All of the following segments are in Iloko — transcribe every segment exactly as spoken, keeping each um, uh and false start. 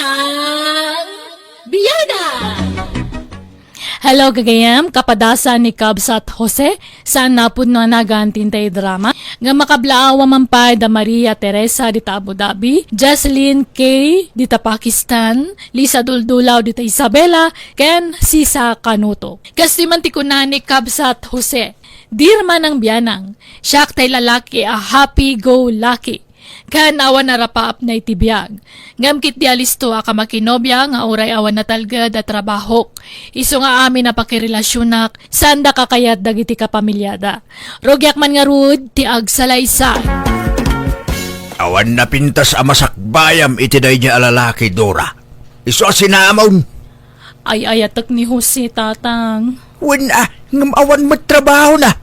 Ang Biyada! Hello, gagayam, kapadasan ni Kabsat Jose, saan napudno a nagan ti intay drama. Nga makablaawa man pay da Maria Teresa dita Abu Dhabi, Jesselyn K dita Pakistan, Lisa Duldulaw dita Isabela, ken Sisa Kanuto. Kastoy man ti kuna ni Kabsat Jose, "Dirman ang biyanang, siak tay lalaki a happy-go-lucky. Ken awan a rapaapna iti biag. Ngem ket di alisto a kamakinobia nga uray awan natalged a trabahok. Isu nga amin a pakirelasionak, saanda kakayat dagiti kapamiliada. Rugiak man ngarud ti agsalaysay." Awan napintas a masakbayam iti daydiay a lalaki, Dora. Isu a sinamon. Ay-ayatek ni Jose, Tatang. Wen a, ngem awan met trabahona.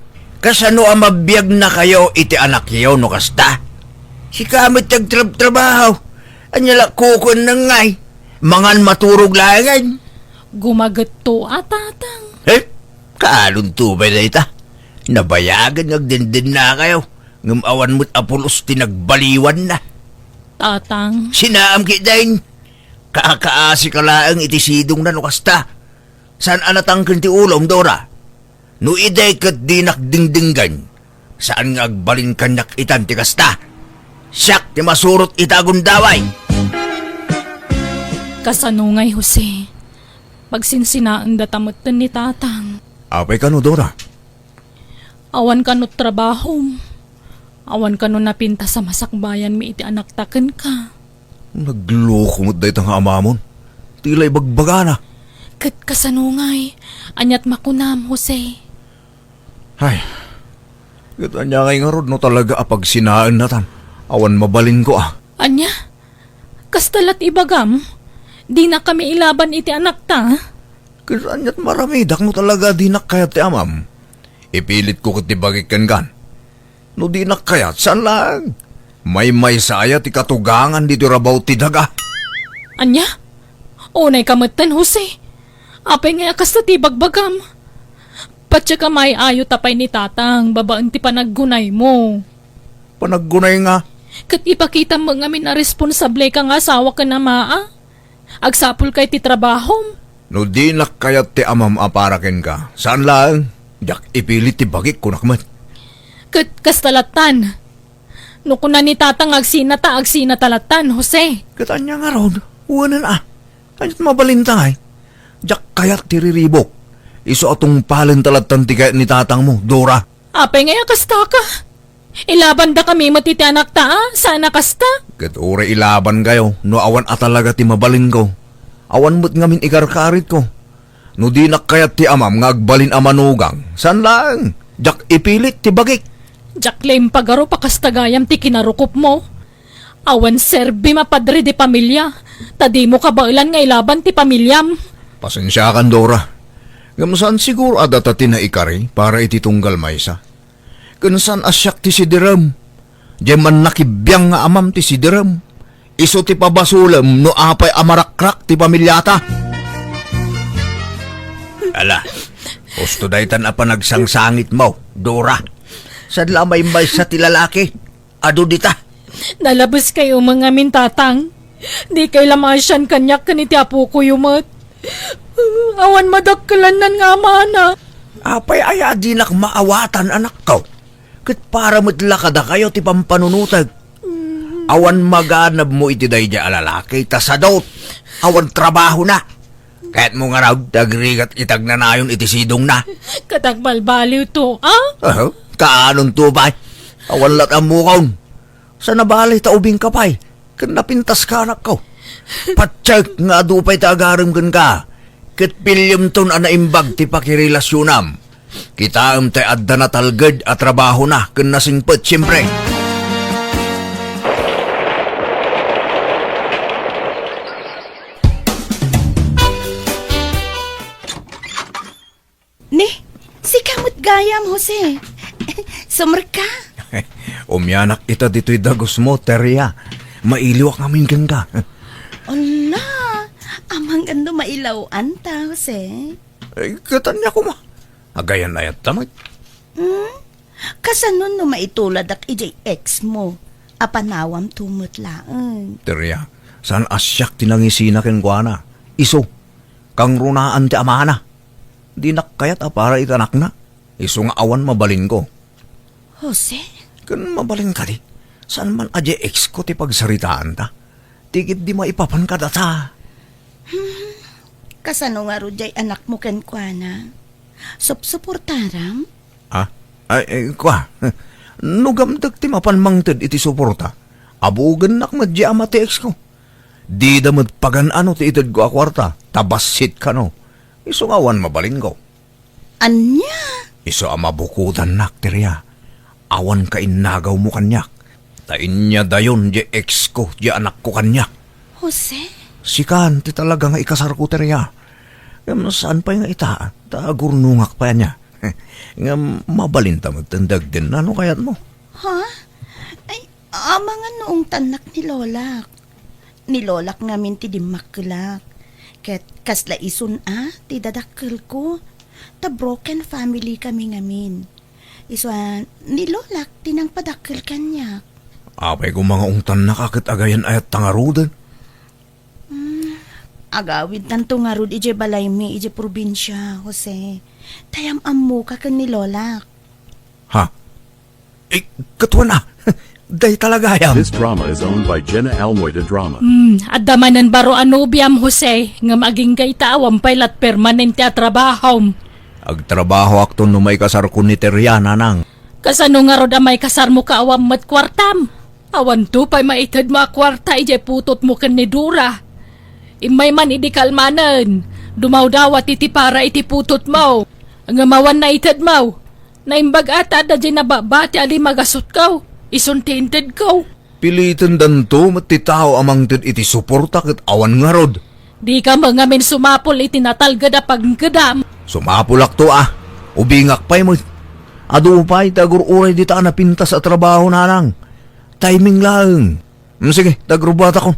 Kasano a mabiagnakayo iti anakyo no kasta? Sika met ti agtrabtrabaho. Ania la kukuenna ngay? Mangan maturog laengen. Gumagetto a, Tatang. Eh, kaanonto pay dayta? Nabayagen nga agdendennakayo, ngem awan met a pulos ti nagbaliwanna. Tatang. Sinaam ketdin. Kakaasika laeng iti sidongna no kasta. Saan a natangken ti ulom, Dora? No idi ket dinak dingdinggen, saan nga agbalin kaniak itan ti kasta? Siak ti masurot ita a gundaway. Kasano ngay, Jose? Pagsinsinaendata metten ni Tatang. Apay kano, Dora? Awan kano trabahom. Awan kano napintas a masakbayanmi iti anakta kenka. Nagloko met dayta nga amamon. Tila ibagbagana. Ket kasano ngay? Aniat makunam, Jose? Ay, ket ania ngay ngarud no talaga a pagsinaennatan? Awan mabalinko a. Ania? Kasta la't ibagam? Dinakami ilaban iti anakta? Ket aniat maramidak no talaga dinak kayat ti amam? Ipilitko ket ti bagik kenkan. No dinak kayat, saan laeng? Maymaysa aya ti katugangan ditoy rabaw ti daga? Ania? Unayka metten, Jose. Apay ngay a kasta ti ibagbagam? Patiek a maay-ayo ta pay ni Tatang babaen ti panaggunaymo. Panaggunay nga? Ket ipakitam met ngamin a responsableka nga asawa ken amaa. Agsapulka iti trabahom. No dinak kayat ti amam a para kenka, saan laeng? Diak ipilit ti bagik, kunak met. Ket kasta lattan. No kuna ni Tatang nga agsinata, agsinata lattan, Jose. Ket ania ngarud? Wenen a. Aniat mabalinta ngay? Diak kayat ti riribok. Isu a tungpalenta lattan ti kayat ni Tatangmo, Dora. Apay ngay a kastaka? Ilabandakami met iti anakta a, saan a kasta? Ket uray ilabankayo no awan a talaga ti mabalinko. Awan met ngamin ikarkaritko. No dinak kayat ti amam nga agbalin a manugang, saan laeng? Diak ipilit ti bagik. Diak la impagarup a kasta gayam ti kinarukopmo. Awan serbim a padre de pamilia, ta dimo kabaelan nga ilaban ti pamiliam. Pasensiakan, Dora. Ngem saan siguro a data ti naikari para iti tunggal maysa. Ken saan a siak ti sidirem. Diay mannakibiang nga amam ti sidirem. Isu ti pabasolem no apay a marakrak ti pamiliata. Ala, husto daytan a panagsangsangitmo, Dora. Saan la a maymaysa ti lalaki? Adu dita. Nalabeskayo met ngamin, Tatang. Dikay la maasian kaniak ken iti apokoyo met. Awan madakkelannan nga amana. Apay aya a dinak maawatan, anakko? Ket para met la kadakayo ti pampanunotek. Awan maganabmo iti daydiay a lalaki, ta sadot. Awan trabahona. Kayatmo ngarud ti agrigat iti agnanayon iti sidongna? Ket agbalbaliwto, a? Aha, kaanonto pay? Awan la't ammokon. Sa nabali ta ubingka pay, ken napintaska, anakko. Patiek nga adu pay ti agarem kenka, ket pillemton a naimbag ti pakirelasionam. Kitaem tay adda natalged a trabahona ken nasingpet, siempre. Ni, sika met gayam, Jose. Sumrekka? Umianak ita ditoy dagusmo, Teria. Mailiwak ngamin kenka. Ala, amangan no mailawan ta, Jose. Eh, ket ania koma? Agayan-ayatta met. Hmm? Kasano no maituladak idiay ex mo? Apanawam to met laeng. Teria, Saan a siak ti nangisina kenkuana. Isu, kangrunaan ti amana. Dinak kayat a para iti anakna. Isu nga awan mabalinko. Jose? Ken mabalin kadi, saan man a diay ex ko ti pagsaritaanta. Ti ketdi maipapan kadata. Hmm, kasano ngarud diay anakmo kenkuana? Supsuportaram? Ah? Ay, eh, kua, no gamdek ti mapan mangted iti suporta, abugennak met diay ama ti ex ko. Dida met pagan-ano ti itedko a kuarta, ta bassit kano. Isu nga awan mabalinko. Ania? Isu a mabukodannak, Teria. Awan kainnagawmo kaniak. Ta inyadayon diay ex ko, diay anakko kaniak. Jose? Sikan ti talaga nga ikasarko, Teria. Ngem saan pay nga ita, ta agurnongak pay ania. Ngem mabalinta met ti dagdinna no kayatmo. Ha? Ay, amangan no ungtannak ni Lolak. Ni Lolak ngamin ti dimmakkelak. Ket kasla isun a ti dadakkelko. Ta broken family kami ngamin. Isu a, ni Lolak ti nangpadakkel kaniak. Apay koma nga ungtannaka ket agayan-ayatta ngaruden? Hmm, agawidtanto ngarud idiay balaymi idiay probinsia, Jose. Ta yam-ammoka ken ni Lolak. Ha? Eh, katuan a. Dayta la gayam. This drama is owned by Jenna Almoy de Drama. Hmm, adda manen baro a nobiam, Jose, ngem agingga ita awan pay lat permanente a trabahom. Agtrabahoakto no maikasarko ni Teria, nanang. Kasano ngarud a maikasarmo ka awan met kuartam? Awanto pay maitedmo a kuarta idiay putotmo ken ni Dora. Immay man idi kalmanen, dumawdawat iti para iti putotmo. Ngem awan naitedmo. Naimbag a ta adda diay nababati a limagasutko, isun ti intedko. Pilitendanto met ti tao a mangted iti suporta ket awan ngarud. Dika met ngamin sumapul iti natalged a pagngedam. Sumapulakto a, ubingak pay met. Adu pay ti agur-uray dita a napintas a trabaho, nanang. Timing laeng. Hmm, sige, ta agrubuatakon.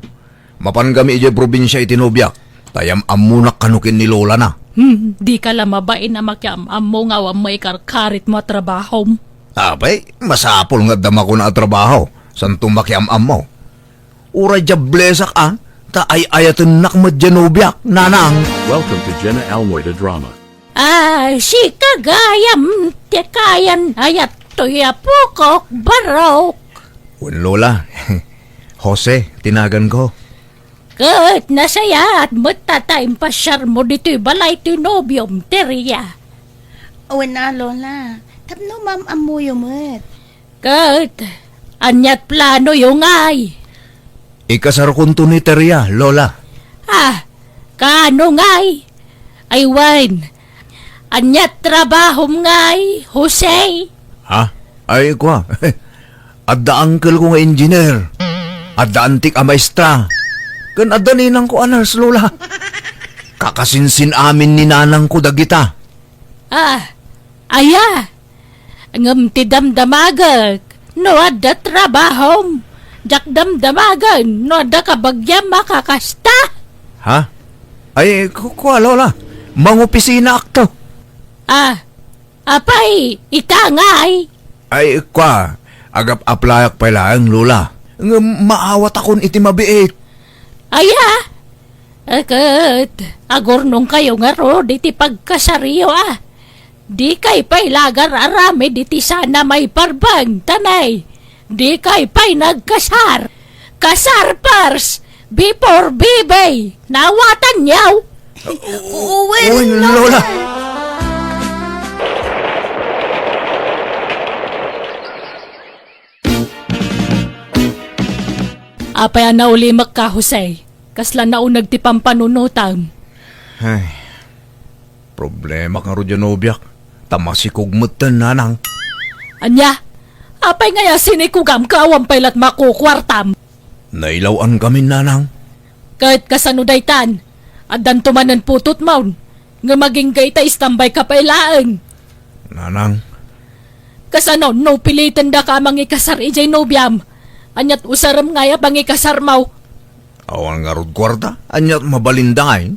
Mapangami idiay probinsia iti nobiak. Ta yam-ammonak kano ken ni lolana. Hmm, dika la mabain a makiam-ammo nga awan maikarkaritmo a trabahom. Apay, masapul nga adda makuna a trabaho. Santo makiam-ammo. Uray diablesak a, ta ay-ayatennak met diay nobiak, nanang. Welcome to Jenna Almoy the Drama. Ah, sika gayam ti kayan ayat toy apokok, barok. Wen, Lola. Jose ti naganko. Ket nasayaat met ta, ta impasiarmo ditoy balay ti nobiom, Teria. Wen a, Lola. Tapno maam-ammoyo met. Ket, aniat planoyo ngay? Ikasarkonto ni Teria, Lola. Ah, kaano ngay? Ay wen, aniat trabahom ngay, Jose? Ha? Ay, kua. Adda uncle ko nga engineer. Adda antik a maestra. Ken adda ninang ko a nurse, Lola. Kakasinsin amin ni nanang ko dagita. Ah, aya? Ngem ti damdamagek, no adda trabahom, diak damdamagen no adda kabagiam a kakasta. Ha? Ay, ku-, kua, Lola. Mangopisinaakto. Ah, apay, ita ngay? Ay, kua, agap-aplayak pay laeng, Lola. Ngem maawatakon iti mabiit. Aya? Ket, agurnongkayo ngarud iti pagkasaryo, a? Dikay pay lagar aramid iti sana maiparbeng, tanay. Dikay pay nagkasar. Kasar first, before baby. Nawatanyo? Wen, Lola. Apay a naulimekka, Jose? Kasla nauneg ti pampanunotam. Ay, problema ngarud diay nobiak. Ta masikog metten, nanang. Ania? Apay ngay a sinikogam ket awan pay lat makukuartam? Nailaw-ankami, nanang. Ket kasano daytan? Addanto manen putotmon, ngem agingga ita istambayka pay laeng. Nanang. Kasano no pilitendaka a mangikasar idiay nobiam? Aniat usarem ngay a pangikasarmo? Awan ngarud kuarta, aniat mabalinda ngay?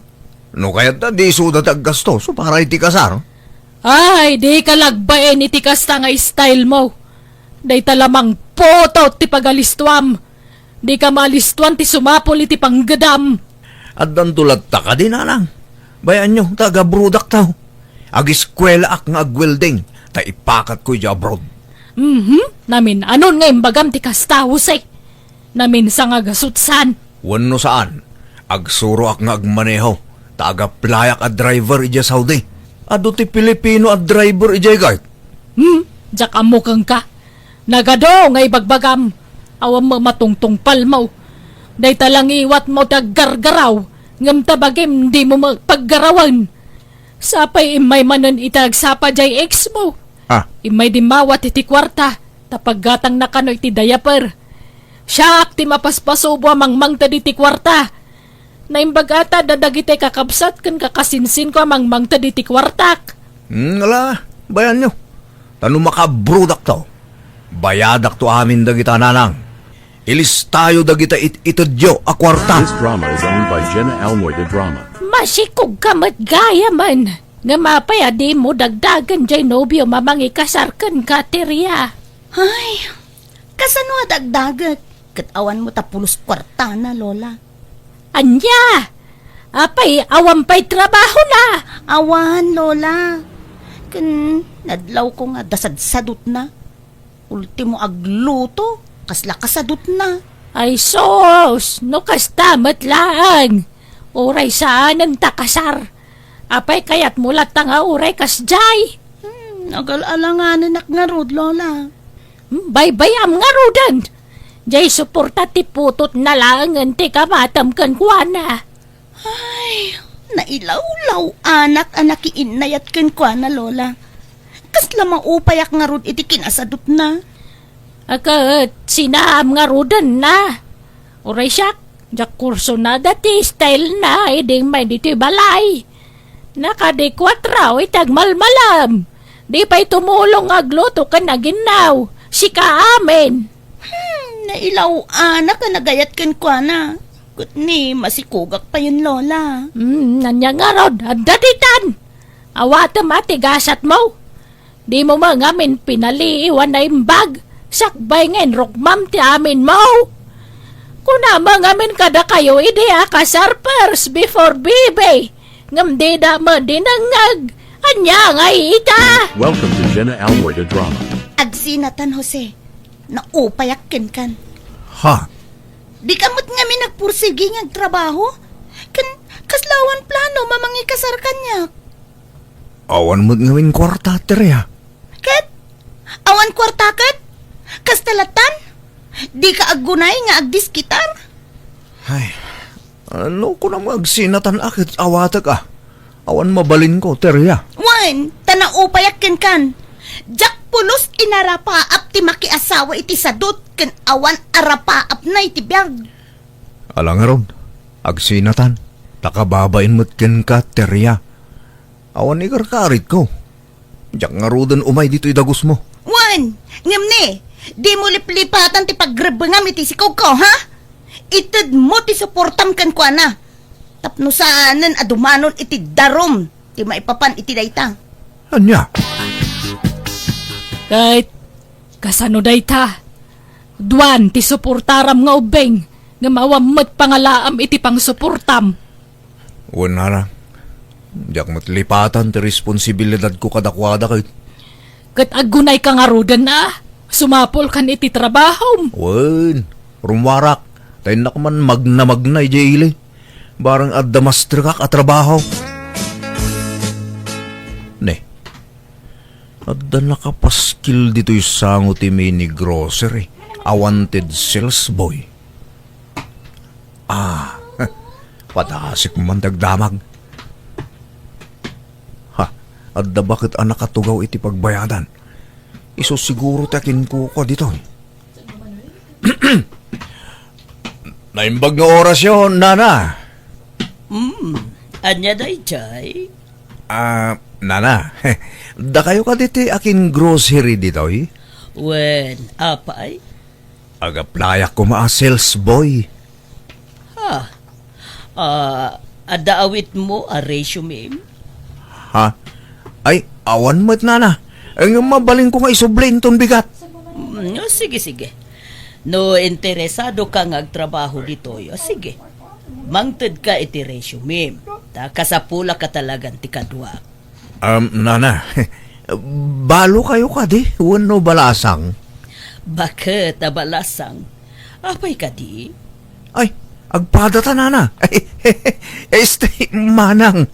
No kayatda, di isuda ti aggasto, so para iti kasar. Ay, dika la agbain iti kasta nga stylemo. Dayta la mangputot ti pagalistuam. Dika maalistuan ti sumapul iti panggedam. Addanto latta kadi, nanang? Bay-anyo, ta agabrodakto. Ageskuelaak nga agwelding, ta ipakatko idiay abroad. Mhm, namin-anon nga imbagam ti kasta, Jose? Naminsan nga gasutsan. Wenno saan, agsuroak nga agmaneho, ta agaplayak a driver idiay Saudi. Adu ti Pilipino a driver idiay, kayat? Hmm, diak ammo kenka. Nagadu nga ibagbagam, awan met matungtungpalmo. Dayta la ngiwatmo ti aggargaraw, ngem ta bagim dimo met paggarawen. Sapay immay manen iti agsapa diay ex mo. Ah. Immay dimmawat iti kuarta, ta paggatangna kano iti diaper. Siak ti mapaspasubo a mangmangted iti kuarta. Naimbag ata da dagiti kakabsat ken kakasinsinko a mangmangted iti kuartak. Hmm, ala, bay-anyo. Ta no makaabrodakto, bayadakto amin dagita, nanang. Ilistayo dagita it-itedyo a kuarta. This drama is owned by Jenna Almoy de Drama. Masikog ka met gayamen. Ngem apay a dimo dagdagen diay nobiom a mangikasar kenka, Teria? Ay, kasano a dagdagek? Ket awan met a pulos kuartana, Lola. Ania? Apay, awan pay trabahona? Awan, Lola. Ken nadlawko nga adda sadsadutna. Ultimo agluto, kasla kasadutna. Ay sus, no kasta met laeng. Uray saanen ta kasar. Apay kayatmo latta nga uray kasdiay? Hmm, agal-alanganenak ngarud, Lola. Hmm, baybayam ngaruden. Diay suporta ti putotna laengen ti kamatem kenkuana. Ay, nailawlaw-anak a nakiinnayat kenkuana, Lola. Kasla maupayak ngarud iti kinasadutna. A ket sinaam ngarudenna. Uray siak, diak kursonada ti stylena idi immay ditoy balay. Nakadikuatraw iti agmalmalam. Di pay tumulong nga agluto ken aginnaw. Sika amin. Hmm, nailaw-anak a nagayat kenkuana. Ket ni, masikogak payen, Lola. Hmm, ania ngarud, adda ditan. Awatem a ti gasatmo. Dimo met ngamin pinaliiw a naimbag. Sakbay nga inrukmam ti aminmo. Kunam met ngamin kadakayo idi a kasar first before baby. Ngem dida met dinengngeg. Ania ngay ita? Welcome to Jenna Almoy de Drama. Agsinatan, Jose. Naupayak kenkan. Ha? Dika met ngamin agpursigi nga agtrabaho? Ken kasla awan plano a mangikasar kaniak? Awan met ngamin kuarta, Teria. Ket? Awan kuarta ket? Kasta lattan? Dika aggunay nga agdiskitar? Ay, ano kunam nga agsinatan a ket awatek a? Awan mabalinko, Teria. Wen, ta naupayak kenkan. Diak pulos inarapaap ti makiasawa iti sadut ken awan arapaapna iti biag. Ala ngarud, agsinatan, ta kababain met kenka, Teria. Awan ikarkaritko. Diak ngaruden umay ditoy dagusmo. Wen, ngem ni, dimo liplipatan ti pagrebbengam iti sikogko, ha? Itedmo ti suportam kenkuana. Tapno saanen a dumanon iti darum ti maipapan iti dayta. Ania? Ket kasano dayta? Duan ti suportaram nga ubbing, ngem awan met pangalaam iti pangsuportam. Wen, nana, diak met lipatan ti responsibilidadko kadakuada ket. Ket aggunayka ngaruden a sumapulkan iti trabahom. Wen, rummuarak, ta innak man magnamagna idiay ili. Bareng adda mastrekak a trabaho. Ne, adda nakapaskil ditoy sango ti mini grocery a wanted sales boy. Ah, padasik man ti agdamag. Ha, adda baket a nakatugaw iti pagbayadan. Isu siguro ti akinkukua ditoy. Naimbag nga orasyo, nana. Hmm, ania daydiay? Ah, nana, dakayo kadi ti akin-grocery ditoy? Wen, apay? Agaplayak koma a sales boy. Ha? Ah, adda awitmo a resume? Ha? Ay, awan met, nana. Ngem mabalinko nga isubli inton bigat. Mm, sige, sige. No interesado ka nga agtrabaho ditoy, o sige, mangted ka iti resume. Ta kasapulak a talagan ti kaduak. Um, nana, balo kayo kadi, wenno balasang? Baket a balasang. Apay kadi? Ay, agpada ta, nana. Este, manang,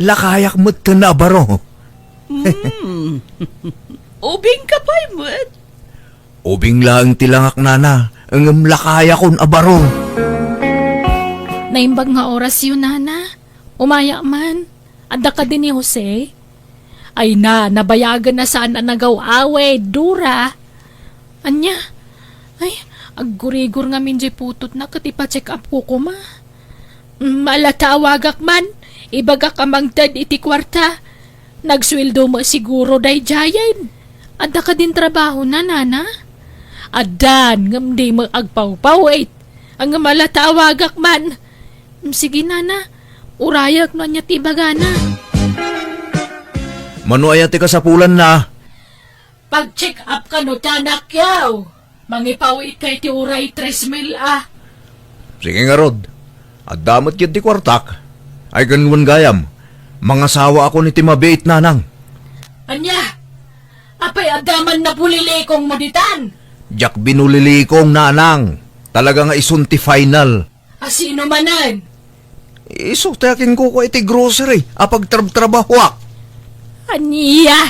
lakayak met ken a baro. Hmm. Ubing ka pay met. Ubing laeng ti langak, nana, ngem lakayakon a baro. Naimbag nga orasyo, nana. Umayak man. Adda kadi ni Jose? Ay na, nabayagen a saan a nagaw-awid, Dora. Ania? Ay, aggurigor ngamin diay putotna ket ipa-check up ko koma. Mala ta awagak man, ibagak a mangted iti kuarta. Nagsueldo met siguro daydiayen. Adda kadin trabahona, nana? Addan, ngem di met agpawpawit. Ngem mala ta awagak man. Sige, nana. Urayak no ania ti ibagana. Mano aya ti kasapulanna? Pag-check up kano ti anakyo. Mangipawitka iti uray tres mil a. Sige ngarud. Adda met ketdi kuartak. Ay ken wen gayam, mangasawaakon iti mabiit, nanang. Ania? Apay adda man nabulilikongmo ditan? Diak binulilikong, nanang. Talaga nga isun ti final. A sino manen? Isu ti akinkuko iti grocery a pagtrabtrabahoak. Ania?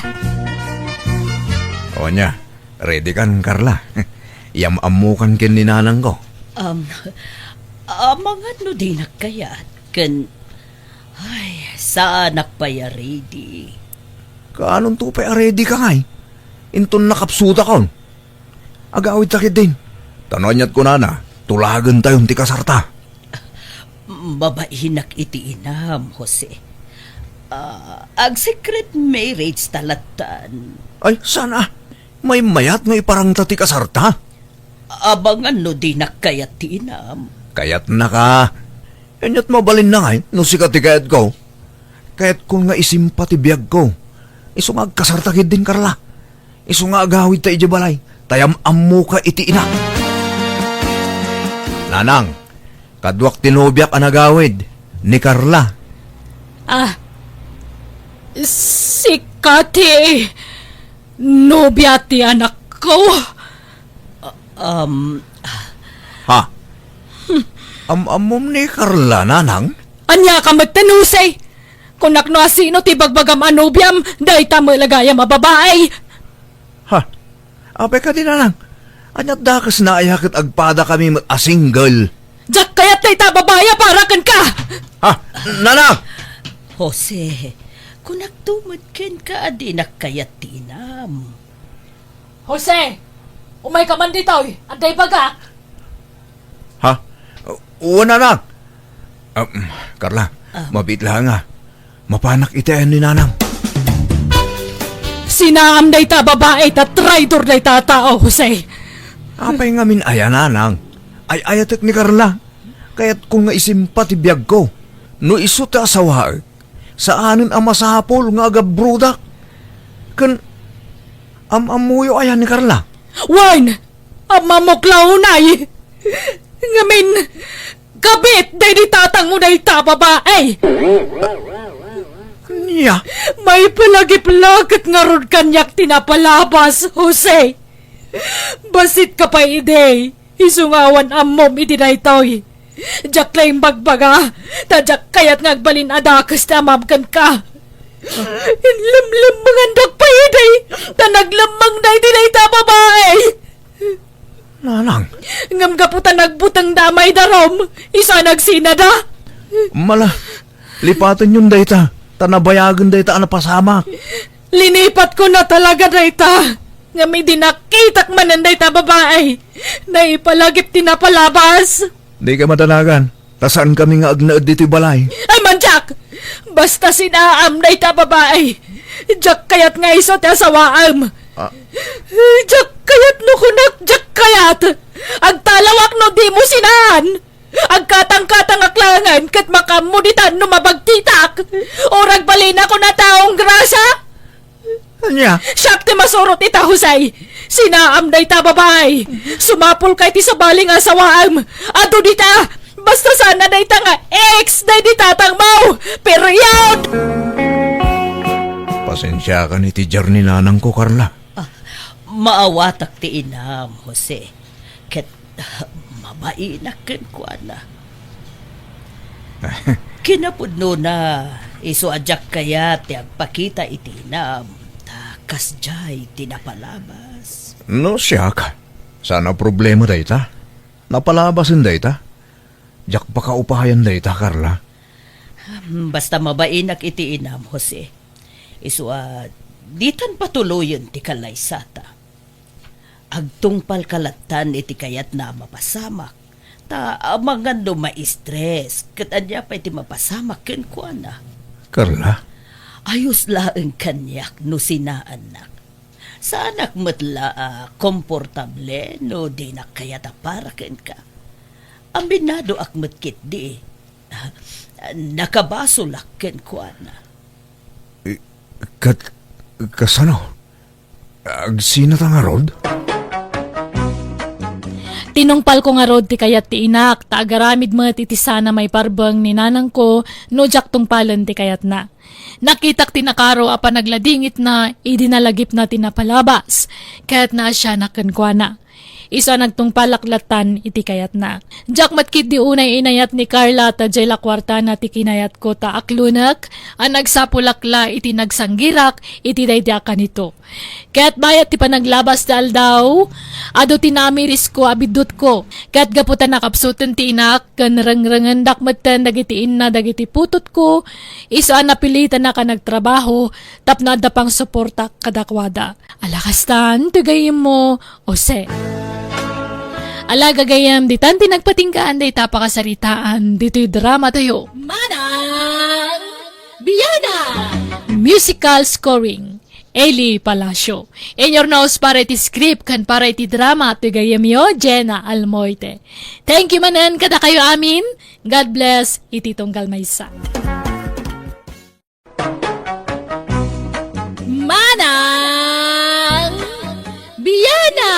O ania, ready kan, Carla? Yam-ammokan ken ni nanangko. Um, amangan no dinak kayat, ken, ay, saanak pay a ready. Kaanonto pay a ready ka ngay? Inton nakapsudakon. Agawidta ketdin. Ta no aniat kunana, tulagentayon ti kasarta. Mabainak iti inam, Jose. Ah, ag-secret marriage ta lattan. Ay, saan a? Maymayat nga iparangta ti kasarta? Abangan no dinak kayat ti inam. Kayatnaka. Aniat mabalinna ngay no sika ti kayatko? Kayatkon nga isimpa ti biagko. Isu nga agkasarta ketdin, Carla. Isu nga agawidta idiay balay, ta yam-ammoka iti ina. Nanang, kaduak ti nobiak a nagawid, ni Carla. Ah, sika ti nobia ti anakko? Um, Ha? Am-ammom ni Carla, nanang? Ania ka met, Jose? Kunak no asino ti bagbagam a nobiam, dayta met la gayam a babai. Ha? Apay kadi, nanang? Aniat dakesna aya ket agpadakami met a single? Diak kayat dayta a babai a para kenka! Ha? Nanang! Jose, kunakto met kenka a dinak kayat ti inam. Jose, umayka man ditoy, adda ibagak. Ha? Wen, nanang. Um, Carla, Ah. mabiit laeng a. Mapanak iti ayan ni nanang. Sinaam dayta a babai ta traidor dayta a tao, Jose. Apay ngamin aya, nanang? Ay-ayatek ni Carla. Kayatkon nga isimpa ti biagko. No isu ti asawaek, saanen a masapul nga agabrudak. Ken am-ammoyo aya ni Carla? Wen, am-ammok la unay. Ngamin, kabit daydi tatangmo dayta a babai. Nia? Maipalagip la ket ngarud kaniak ti napalabas, Jose. Bassit ka pay idi. Isu nga awan ammom iti daytoy. Diak la imbagbaga, ta diak kayat nga agbalin a dakes ti amam kenka. Inlemlemmengandak pay idi, ta naglemmengda iti dayta a babai. Nanang. Ngem gapu ta nagbutengda a maidarum, isu a nagsinada. Mala, lipatenyon dayta, ta nabayagen dayta a napasamak. Linipatkon a talaga dayta. Ngem idi nakitak manen dayta a babai, naipalagip ti napalabas. Dika madanagan, ta saankami nga agnaed ditoy balay. Ay, mandiak! Basta sinaam dayta a babai. Diak kayat nga isu ti asawaem. Ah. Diak kayat no kunak, diak kayat. Agtalawak no dimo sinaan. Agkatangkatangak laengen ket makaammo ditan no mabagtitak. Or agbalinakon a taong grasa. Ania? Siak ti masurot ita, Jose. Sinaam dayta babai. Sumapulka iti sabali nga asawaem. Adu dita. Basta sana dayta nga ex daydi tatangmo. Period! Pasensiakan iti diar ni nanangko, Carla. Ah, maawatak ti inam, Jose. Ket mabainak kenkuana. Kinapudnona, isu a diak kayat ti agpakita iti inam, ta kasdiay ti napalabas. No siak, saan a problema dayta. Napalabasen dayta. Diak pakaupayan dayta, Carla. Basta mabainak iti inam, Jose. Isu a ditan patuloyen ti kalaysata. Agtungpalka lattan iti kayatna a mapasamak. Ta amangan no ma-stress, ket ania pay ti mapasamak kenkuana? Carla? Ayos laeng kaniak no sinaannak. Saanak met la a komportable no dinak kayat a para kenka. Aminadoak met ketdi. Nakabasolak kenkuana. I-, kat-, kasano? Agsinata ngarud? Tinungpalko ngarud ti kayat ti inak, ta agaramid met iti saan a maiparbeng ni nanangko no diak tungpalen ti kayatna. Nakitak ti nakaro a panagladingitna idi nalagipna ti napalabas, ket naasianak kenkuana. Isu a nagtungpalak lattan iti kayatna. Diak met ketdi unay inayat ni Carla ta diay la kuartana ti kinayatko ta aklonek a nagsapulak la iti nagsanggirak iti daydi a kanito. Ket bayat ti panaglabas ti aldaw, adu ti namirisko a biddutko. Ket gapu ta nakapsuten ti inak ken rengrengendak metten dagiti inna dagiti putotko, isu a napilitanak a nagtrabaho tapno adda pangsuportak kadakuada. Ala kastan ti gayyemmo, Jose. Ala gagayyem, ditan ti nagpatinggaan dayta a pakasaritaan ditoy drama tayo. Manang Biana! Musical scoring, Eli Palacio. Inurnos para iti script ken para iti drama ti gayyemyo, Jenna Almoite. Thank you manen kadakayo amin. God bless iti tunggal maysa. Manang Biana!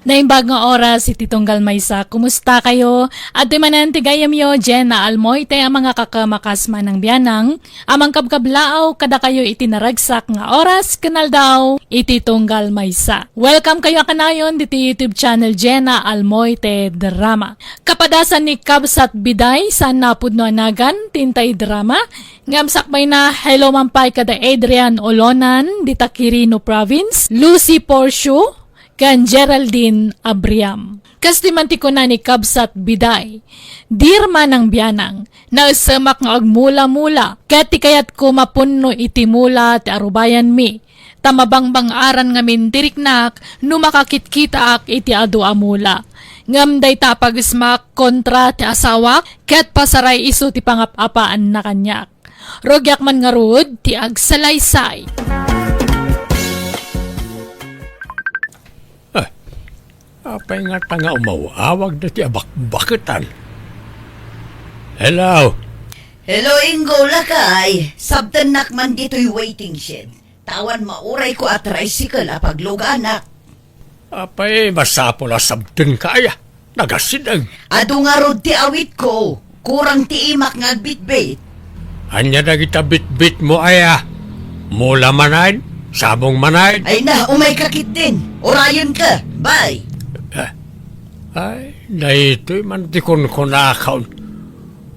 Naimbag nga oras iti tunggal maysa. Kumusta kayo? Adtoy manen ti gayyemyo, Jenna Almoite, a mangakakamakas Manang Bianang, a mangkabkablaaw kadakayo iti naragsak nga oras ken aldaw iti tunggal maysa. Welcome kayo a kanayon diti YouTube channel Jenna Almoite Drama. Kapadasan ni Kabsat Biday, saan napudno a nagan, ti intay drama, ngem sakbayna, hello man pay kada Adrian Olonan, dita Quirino Province, Lucy Porcio, ken Geraldine Abriam. Kas ti man ti kuna ni Kabsat Biday, Dear Manang Bianang, naesemak nga agmula-mula, ket ti kayatko mapunno iti mula ti arubayanmi, ta mabangbang-aran ngamin ti riknak no makakitkitaak iti adu a mula. Ngem dayta a pagesmak kontra ti asawak ket pasaray isu ti pangap-apaanna kaniak. Rugiak man ngarud ti agsalaysay. Ah, apay ngata nga umaw-awag dayta a bakbaketan? Hello? Hello, Ingo, lakay. Sabtennak man ditoy waiting shed. Awan maurayko a tricycle a pagluganak. Apay, masapul a sabtenka aya. Nagasideg. Adu ngarud ti awitko. Kurang ti imak nga agbitbit. Ania dagita bitbitmo aya? Mula manen? Sabong manen? Ay na, umayka ketdin. Urayenka. Bye. Ah, ay, daytoy man ti kunkunakon.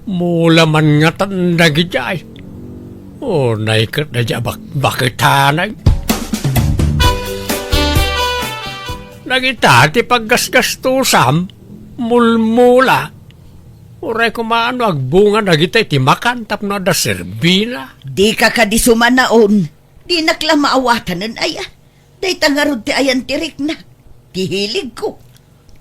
Mula man ngatan dagidiay. Unay ket daydiay a bakbaketanak. Dagita ti paggasgastusam, mulmula. Uray koma no agbunga dagita iti makan tapno adda serbina. Dika kadi sumanaon. Dinak la maawatanen aya. Dayta ngarud ti ayan ti riknak, ti hiligko.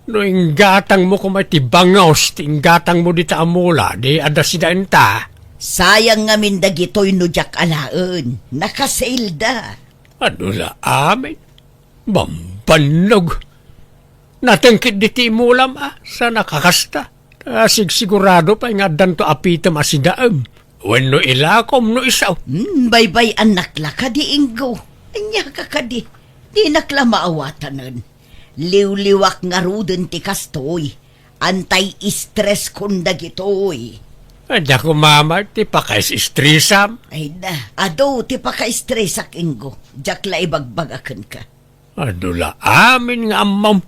No inggatangmo koma iti bangaws ti inggatangmo dita a mula, di adda sida inta. Sayang ngamin dagitoy no diak alaen, nakasailda. Adu la amin? Bambannog. Natengkit diti mulam a, sa nakakasta. Ta sigsigurado pay nga addanto apitem a sidaem. Wenno ilakom no isu. Hmm, baybay-annak la kadi, Ingo. Ania ka kadi? Dinak la maawatanen. Liwliwak ngaruden ti kastoy. Anti-stress kon dagitoy. Adda koma met ti pakaistresam. Ay na, adu ti pakaistresak, Ingo. Diak la ibagbagakenka. Adu la amin nga ammom.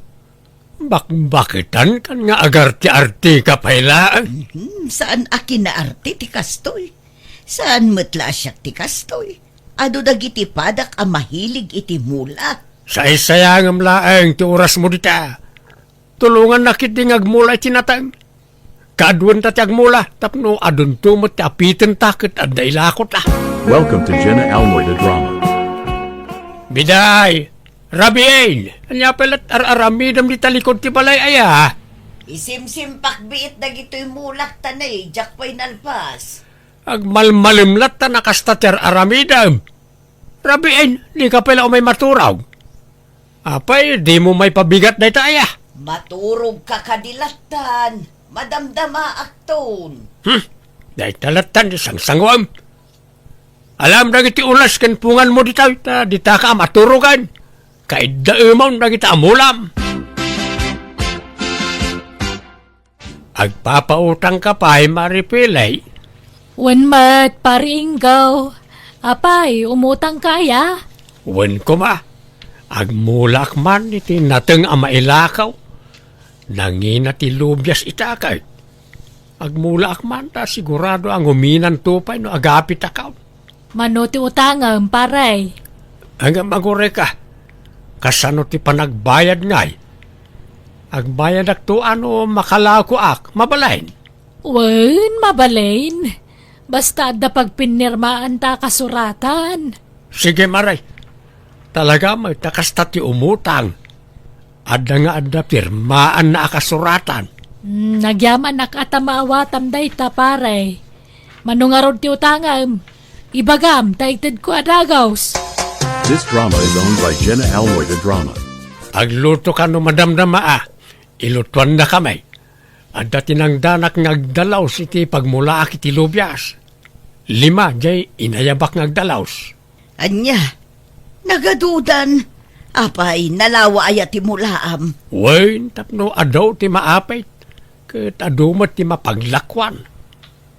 Bakbakitankan nga agarte-arteka pay laeng. Mhm, saan a kinaarte ti kastoy. Saan met la a siak ti kastoy. Adu dagiti padak a mahilig iti mula. Saysayangem laeng ti orasmo dita. Tulongannak ketdi nga agmula iti nateng. Kaaduenta ti agmula tapno adunto met ti apitenta ket adda ilakota. Welcome to Jenna Almoy the Drama. Biday, Rabiin, ania pay la ti ar-aramidem dita likod ti balay aya? Isimsimpak biit dagitoy mulak ta ne, diak pay nalpas. Agmalmalem latta a kasta ti ar-aramidem. Rabiin, dika pay la umay maturog. Apay, dimo maipabigat dayta aya? Maturogka kadi lattan, madamdamaakton. Hmm, dayta lattan ti sangsanguem. Alam dagiti ulas ken punganmo ditoy, ta ditaka a maturogen. Kaiddaemon dagita a mulam. Agpapautangka pay, Mari Pilay? Wen met, Pari Ingo. Apay, umutangka aya? Wen koma. Agmulaak man iti nateng a mailakaw. Nangina ti lubias ita ket. Agmulaak man ta sigurado a nguminanto pay no agapitakon. Mano ti utangem, pare? Ngem aguray ka. Kasano ti panagbayad ngay? Agbayadakto a no makalakoak, mabalin? Wen, mabalin. Basta adda pagpinirmaanta a kasuratan. Sige, mare. Talaga met ta kasta ti umutang. Adda nga adda pirmaanna a kasuratan. Hmm, nagyamanak a ta maawatam dayta, pare. Mano ngarud ti utangem? Ibagam, ta itedko a dagus. This drama is owned by Jenna Almoy the Drama. Aglutoka no madamdama a. Ilutuannakami. Adda ti nangdanak nga agdalaus iti pagmulaak iti lubias. Lima diay inayabak nga agdalaus. Ania? Nagadudan? Apay, nalawa aya ti mulaam? Wen, tapno adu ti maapit, ket adu met ti mapaglakuan.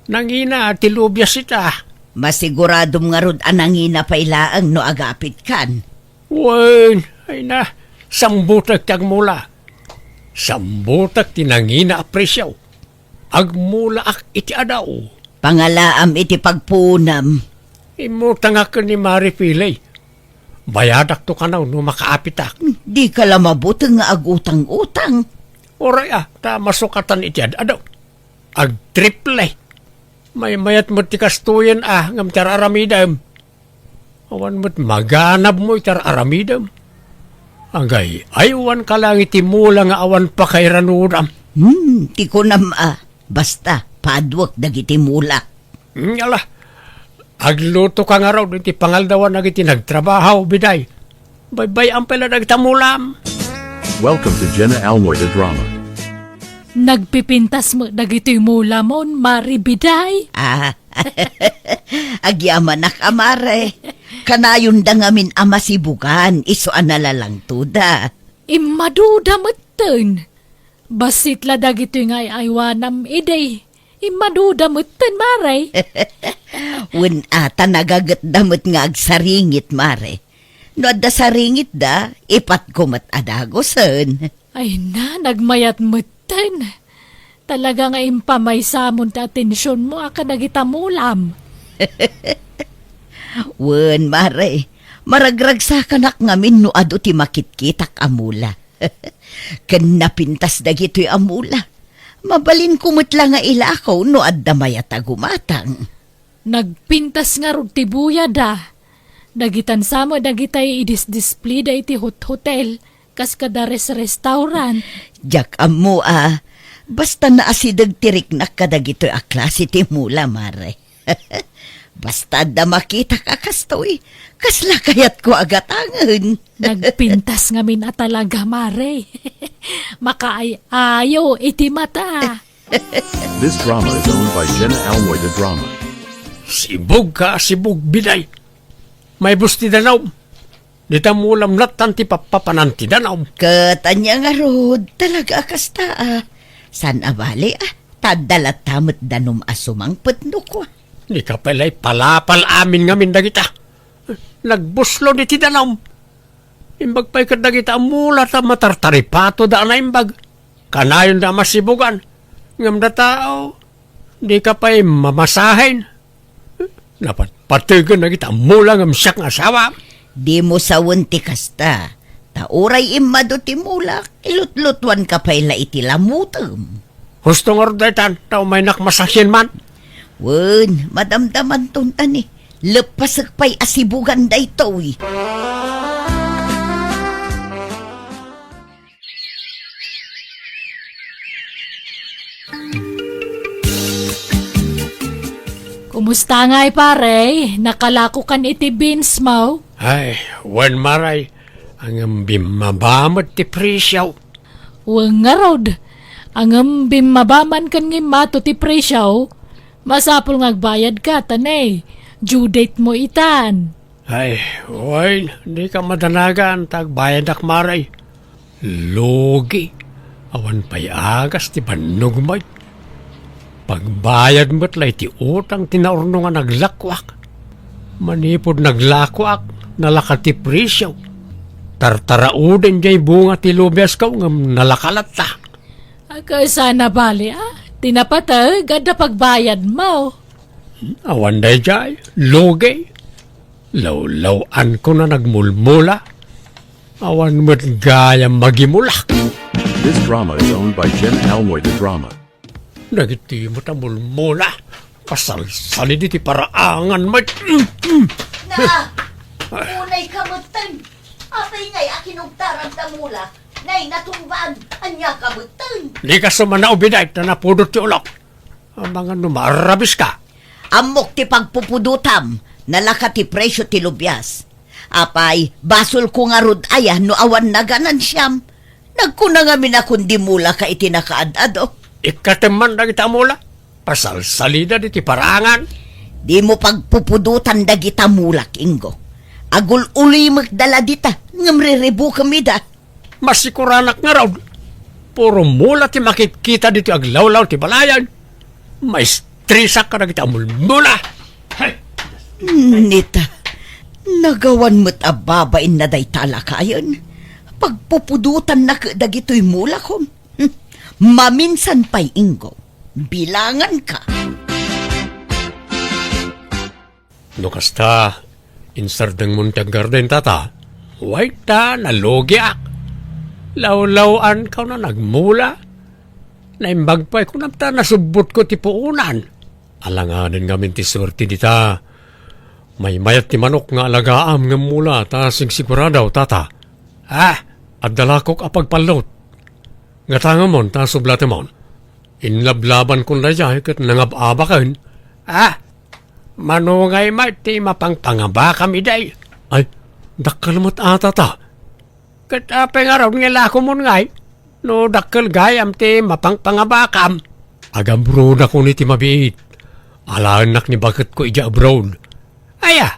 Nangina ti lubias ita. Masiguradom ngarud a nangina pay laeng no agapitkan. Wen, ay na, sambutek ti agmula. Sambutek ti nangina a presio. Agmulaak iti adaw. Pangalaam iti pagpuonam. Immutangak ken ni Mari Pilay. Bayadakto kano no makaapitak. Dika la mabuteng nga agutang-utang. Uray a, ta masukatan iti ad-adaw. Agtriple. Maymayat met ti kastoyen a, ngem ti ar-aramidem. Awan met maganabmo iti ar-aramidem. Agay-aywanka laeng iti mula nga awan pakairanudam. Hmm, ti kunam a, basta, paduek dagiti mulak. Hmm, ala, aglutoka ngarud iti pangaldawan dagiti nagtrabaho, Biday. Baybay-am pay la dagita mulam. Welcome to Jenna Almoy the Drama. Nagpipintas met dagitoy mulamon, Mari Biday. Ah, agyamanak a mare. Kanayonda ngamin a masibugan, isu a nalalangtoda. Immaduda metten. Bassit la dagitoy nga ay-aywanam idi. Immaduda metten, mare. Wen a, ta nagagetda met nga agsaringit, mare. No adda saringitda, ipatko met a dagusen. Ay na, nagmayat metten. Talaga nga impamaysamon ti atensionmo a kadagita mulam. Wen, mare, maragragsakanak ngamin no adu ti makitkitak a mula. Ken napintas dagitoy a mula. Mabalinko met la nga ilakaw no adda mayat a gumatang. Nagpintas ngarud ti buyada. Dagitan sa met dagitay idisdisplida iti hot-hotel, kas kada res-restaurant. Diak ammo a, basta naasideg ti riknak kadagitoy a klase ti mula, mare. Basta adda makitak a kastoy, kasla kayatko a gatangen. Nagpintas ngamin a talaga, mare. Makaay-ayo iti mata. This drama is owned by Jenna Almoy the Drama. Sibug ka, sibug, Biday. Maibus ti danum. Dita mulam lattan ti pappapanan ti danum. Ket ania ngarud, talaga a kasta, a. Saan a bale, a. Ta adda latta met danum a sumangpet no kua. Dika pay la ipalapal amin ngamin dagita. Nagbuslon iti danum. Imbag pay ket dagita a mula ta matartaripatoda a naimbag. Kanayonda a masibugan. Ngem data, o, dika pay mamasahen. Napatpategen dagita a mula ngem siak nga asawa. Dimo sawen ti kasta. Ta uray immadu ti mula, ilutlutuanka pay la iti lamutem. Husto ngarud daytan, ta umaynak masasien man. Wen, madamdamanton, tani. Leppasek pay a sibugan daytoy. Kumusta ngay, pare? Nakalakokan iti beans mo? Ay, wen, maray. Ngem bimmaba met ti presyo. Wen ngarud, ngem bimmaba man ken nga immato ti presyo, masapul nga agbayadka, ta ne, due date mo itan. Ay, wen, dika madanagan ta agbayadak, maray. Lugi, awan pay agas ti bannog met. Pagbayad met la iti utang ti naurno nga naglakuak. Manipud naglakuak, nalaka ti presyo. Tartarauden jay bunga ti lubiasko ngem nalaka latta. Agkasano bali, a? Ti napateg, adda pagbayad mo. Awan dayjay, lugi. Lawlaw-anko na nagmulmula. Awan met gayam magimulak. This drama is owned by Jen Almoy the Drama. Dagiti met a mulmula. Pasalsalid iti paraangan met. Na! Unay ka metten! Apay ngay a kinugtaran ta mula? Nay, natumbaan! Ania ka metten? Dika sumanao, Biday, ta napudot ti ulok. Amangan no maarabis ka. Ammok ti pagpupudotam, nalaka ti presyo ti lubias. Apay, basolko ngarud aya no awan naganansiam? Nagkuna ngamin a kundi mula ka iti nakaad-ado. Ikkatem man dagita a mula. Pasalsalida diti parangan. Dimo pagpupudotan dagita mulak, Ingo. Agul-ulimekda la dita, ngem riribukem ida. Masikuranak ngarud. Puro mula ti makitkita ditoy aglawlaw ti balayan. Maistresak kadagiti a mulmula. Hay! Nita, nagawan met a babainna dayta a lakayen. Pagpupudotanna ket dagitoy mulakom. Hmm. Maminsan pay, Ingo. Bilanganka. No kasta, insardengmon ti aggarden, tata. Way ta, nalugiak. Lawlaw-anko na nagmula. Naimbag pay, kunam ta nasubbotko ti puonan. Alangaden ngamin ti suerte dita. Maymayat ti manok nga alagaam ngem mula ta sigsigurado, tata. Ah, adda lakok a pagpallot. Gatangamon ta sublatemon. Inlablabankon daydiay ket nangab-abaken. Ah, mano ngay met ti mapangpangabakam idiay? Ay, dakkel met a, tata. Ket apay ngarud nga ilakomon ngay? No dakkel gayam ti mapangpangabakam. Agabrodakon iti mabiit. Alaennak ni baketko idiay abroad. Aya?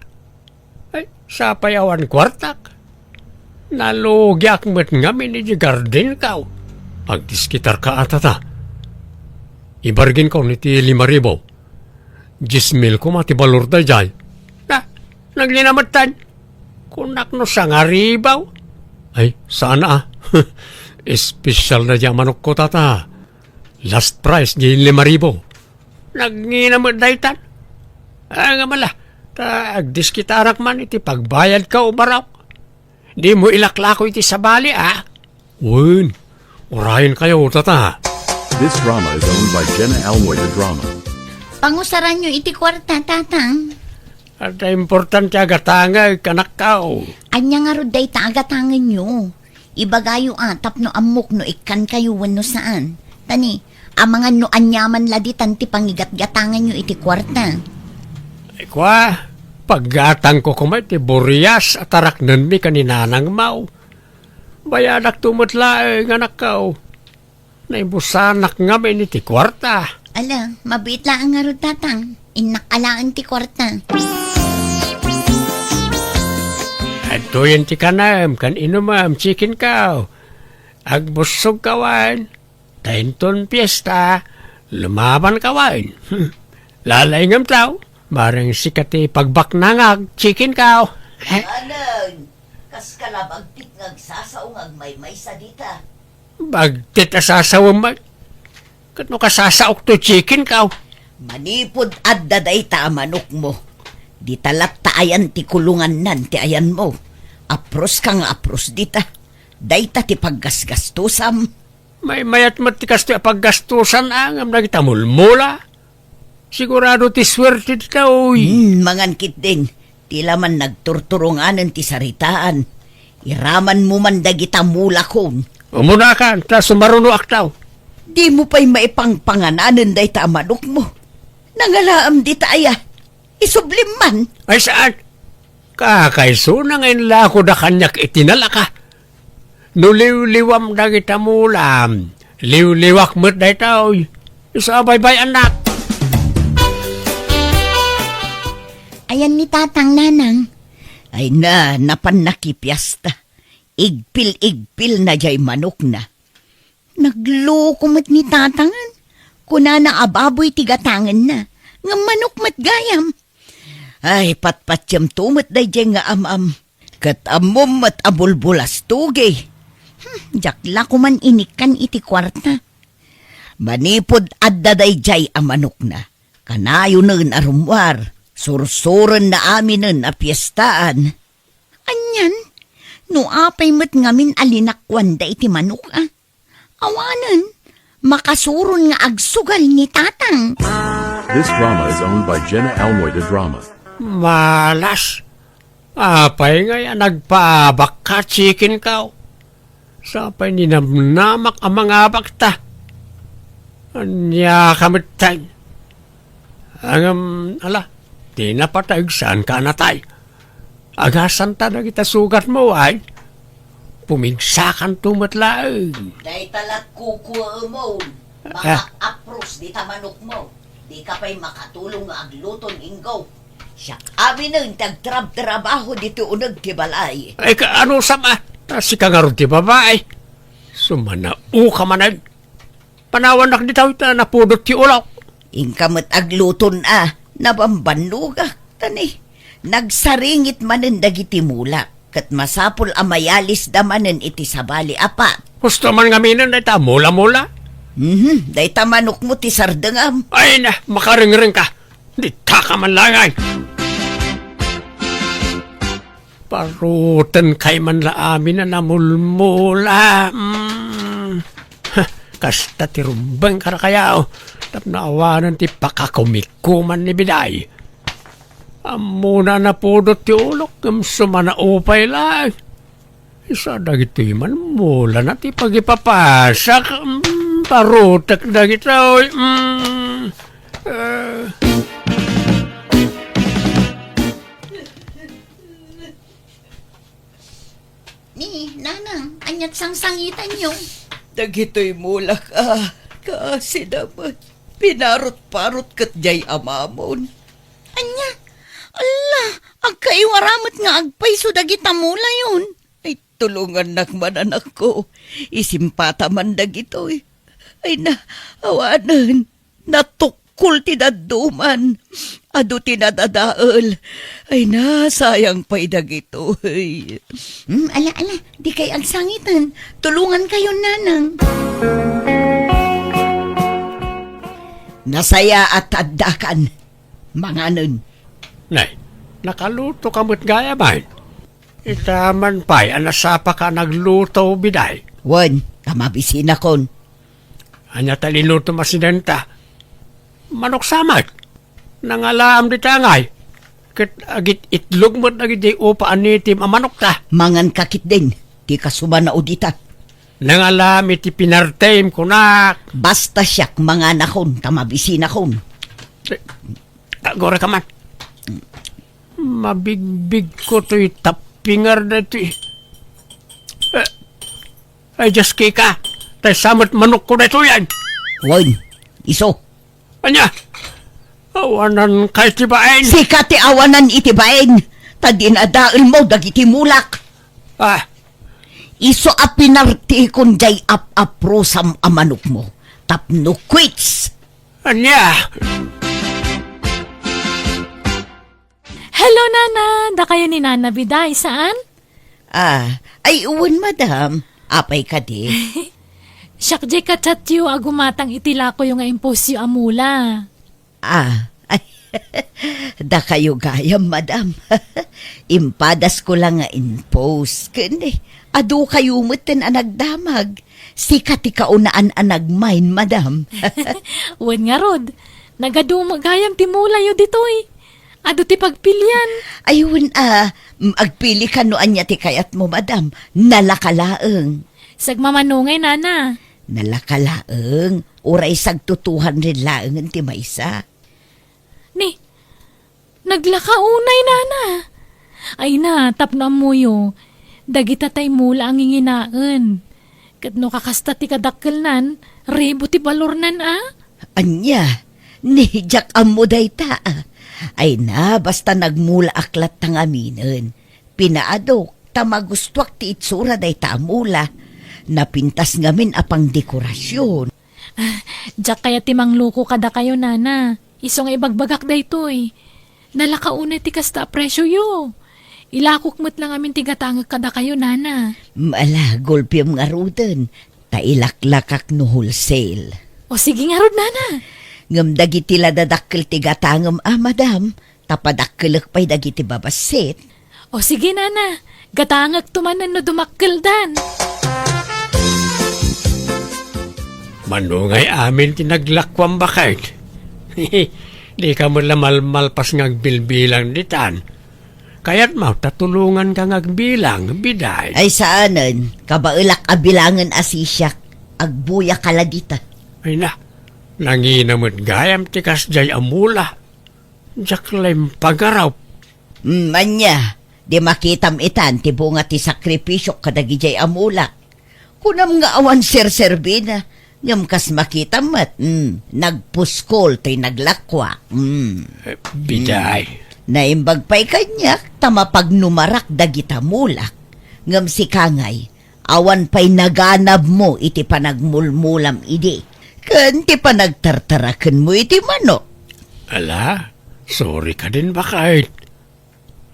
Ay, sapay awan kuartak. Nalugiak met ngamin iti gardenko. Agdiskitarka a, tata. Ibarginkon iti lima ribu. Dies mil koma ti balor daydiay. Na, nagngina metten. Kunak no sangaribu. Ay, saan a. Espesyal daydiay a manokko, tata. Last price, di lima ribu. Nagngina met daytan. Ah, nga mala, ta agdiskitarak man iti pagbayadko, barok. Dimo ilaklako iti sabali, a? Wen, urayenkayo, tata. This drama is owned by Jenna Almoy the Drama. Pangusaranyo iti kuarta, tatang. Adda importante a gatangek, anakko. Ania ngarud dayta a gatangenyo? Ibagayo a tapno ammok no ikkankayo wenno saan. Tani, amangan no aniaman la ditan ti pangigatgatanganyo iti kuarta. Ay, kua, paggatangko koma iti burias a taraknenmi ken ni nanangmo. Bayadakto met laeng, anakko. Naibusanak ngamin iti kuarta. Ala, mabiit laeng ngarud, Tatang. Innak alaen ti kuarta. Adtoyen ti kanem ken inumem, chicken cow. Agbussogka wen. Ta inton fiesta, lumabanka wen. Lalaingem, tao. Bareng sika ti pagbaknangak, chicken cow. Anen, kas kalabagtik nga agsasao nga agmaymaysa dita. Bagtit a sasawem met. Ket no kasasaok to chicken cow. Manipud adda dayta a manokmo, dita latta ayan ti kulongannan ti ayanmo. Aproska nga apros dita. Dayta ti paggasgastusam. Maymayat met ti kastoy a paggastusan, a, ngem dagita mulmula. Sigurado ti suerte dita, uy. Hmm, mangan ketdin. Ti laman nagturturonganen ti saritaan. Iramanmo man dagita mulakon. Umunakan, ta sumarunoak, tao. Dimo pay maipangpangananen dayta a manokmo. Nangalaam dita aya. Isublim man. Ay, saan? Kakaisuna nga inlakoda kaniak iti nalaka. No liwliwam dagita mulam, liwliwak met daytoy. Isu a baybay-annak. Ayan ni Tatang, Nanang. Ay na, napan nakipiasta. Igpil-igpilna jay manokna. Nagloko met ni Tatangen. Kunana a baboy ti gatangenna, ngem manok met gayam. Ay, patpatiemto met daydiay nga am-am. Ket ammom met a bulbulastogi. Hmm, diak la koman inikkan iti kuarta. Manipud adda daydiay a manokna, kanayonen a rummuar, sursurenna aminen a piestaan. Anian? No apay met ngamin a linakuanda iti manok, a? Awanen, makasuron nga agsugal ni Tatang. This drama is owned by Jenna Almoy de Drama. Malas. Apay ngay a nagpaabakka, chicken cow? Sapay ninamnamak a mangabakta. Ania ka metten? Ngem, ala, ti napateg saanka a natay. Agasanta dagita sugatmo, ay? Pumigsakanto met laeng. Dayta la kukuemon. Ah. Makak-apros dita manokmo. Dika pay makatulong nga agluton, Inggo. Siak aminen ti agtrabtrabaho ditoy uneg ti balay. Ay, ka-, ano sama? Ah, sika ngarud ti babai. Sumanao ka manen. Panawannak dita, ta napudot ti ulok. Inka met agluton a, nabambannogak, ta ni, nagsaringit manen dagiti mulak, ket masapul a mayalisda manen iti sabali a pat. Husto man ngaminen dayta mula-mula? Mhm, dayta manokmo ti sardengam. Ay na, makarengreng ka. Dita ka man laeng. Parutenkay man la amin a namulmula. Mm. Kasta ti rumbeng kadakayo, tapno awanen ti pakakumikuman ni Biday. Ammona a napudot ti ulok, ngem sumanao pay laeng. Isu dagitoy man, mulana ti pagipapasak. Mm, parutek dagitoy. Mm. Eh. Ni, Nanang, aniat sangsangitanyo? Dagitoy mulak a, kaasida met. Pinarot-parot ket diay amamon. Ania? Alla, agkaiwara met nga agpayso dagita mulayon. Ay, tulongannak man, anakko. Isimpata man dagitoy. Ay na, awanen. Natukkol ti dadduman. Adu ti nadadael. Ay na, sayang pay dagitoy. Hmm, ala, ala, dikay agsangiten. Tulongankayon, Nanang. Nasayaat addakan. Manganen. Nay, nakaluto ka met gayam, ay? Ita man pay a nasapa ka nagluto, Biday. Wen, ta mabisinakon. Ania ta linutom a sinenta? Manok sa met. Nangalaam dita ngay. Ket agit-itlog met dagiti upa a nitim a manokta. Mangan ka ketdin, ti kasumanao dita. Nangalaam iti pinartem, kunak. Basta siak manganakon, ta mabisinakon. Eh, agora ka man. Mabigbigko toy tappingar daytoy. Eh, ay, Diyos, kika, tay sa met manokko daytoy, ay. Wen, isu. Ania? Awananka iti bain? Sika ti awanan iti bain, ta dinadaelmo dagiti mulak. Ah. Isu a pinartikon diay ap-aprosam a manokmo tapno quits. Ania? Hello, Nana. Dakayo ni Nana Biday, saan? Ah, ay, wen, madam. Apay kadi? Siak diay ka-chatyo a gumatang iti lakoyo nga imposyo a mula. Ah, ay, dakayo gayam, madam. Impadasko la nga impose. Ken, eh, adukayo metten a nagdamag. Sika ti kaunaan a nagmain, madam. Wen ngarud, nagadu met gayam ti mulayo ditoy. Adu ti pagpilian. Ay, wen a, mm, agpili ka no ania ti kayatmo, madam. Nalaka laeng. Sagmamano ngay, Nana. Nalaka laeng. Uray sagto two hundred laengen ti maysa. Ni, naglaka unay, Nana. Ay na, tapno ammoyo, dagita tay mula a nginginaen. Ket no kakasta ti kadakkelnan, ribu ti balornan a. Ania? Ni, diak ammo dayta, a. Ay na, basta nagmulaak latta ngaminen. Pinaadok, ta magustuak ti itsura dayta a mula. Napintas ngamin a pangdekorasion. Ah, diak kayat ti mangluko kadakayo, Nana. Isu nga ibagbagak daytoy. Nalaka unay ti kasta a presioyo. Ilakok met la ngamin ti gatangek kadakayo, Nana. Mm, ala, gulpiam ngaruden. Ta ilaklakak no wholesale. O, sige ngarud, Nana. Ngem dagiti la dadakkel ti gatangem a, madam, ta padakkelek pay dagiti babassit. O, sige, Nana. Gatangekto manen no dumakkeldan. Mano ngay amin ti naglakuam, baket? Dika met la malmalpas nga agbilbilang ditan. Kayatmo ta tulonganka nga agbilang, Biday? Ay, saanen. Kabaelak a bilangen a sisiak. Agbuyaka la dita. Ay na, nangina met gayam ti kasdiay a mula. Diak la impagarup. Mm, ania, di makitam itan ti bunga ti sakripisiok kadagidiay a mulak. Kunam nga awan serserbina, ngem kas makitam met, mm, nagpuskol toy naglakuak. Mm. Eh, Biday. Mm. Naimbag pay kaniak ta mapagnumarak dagita mulak. Ngem sika ngay, awan pay naganabmo iti panagmulmulam idi, ken ti panagtartarakenmo iti manok. Ala, sorry kadin, baket.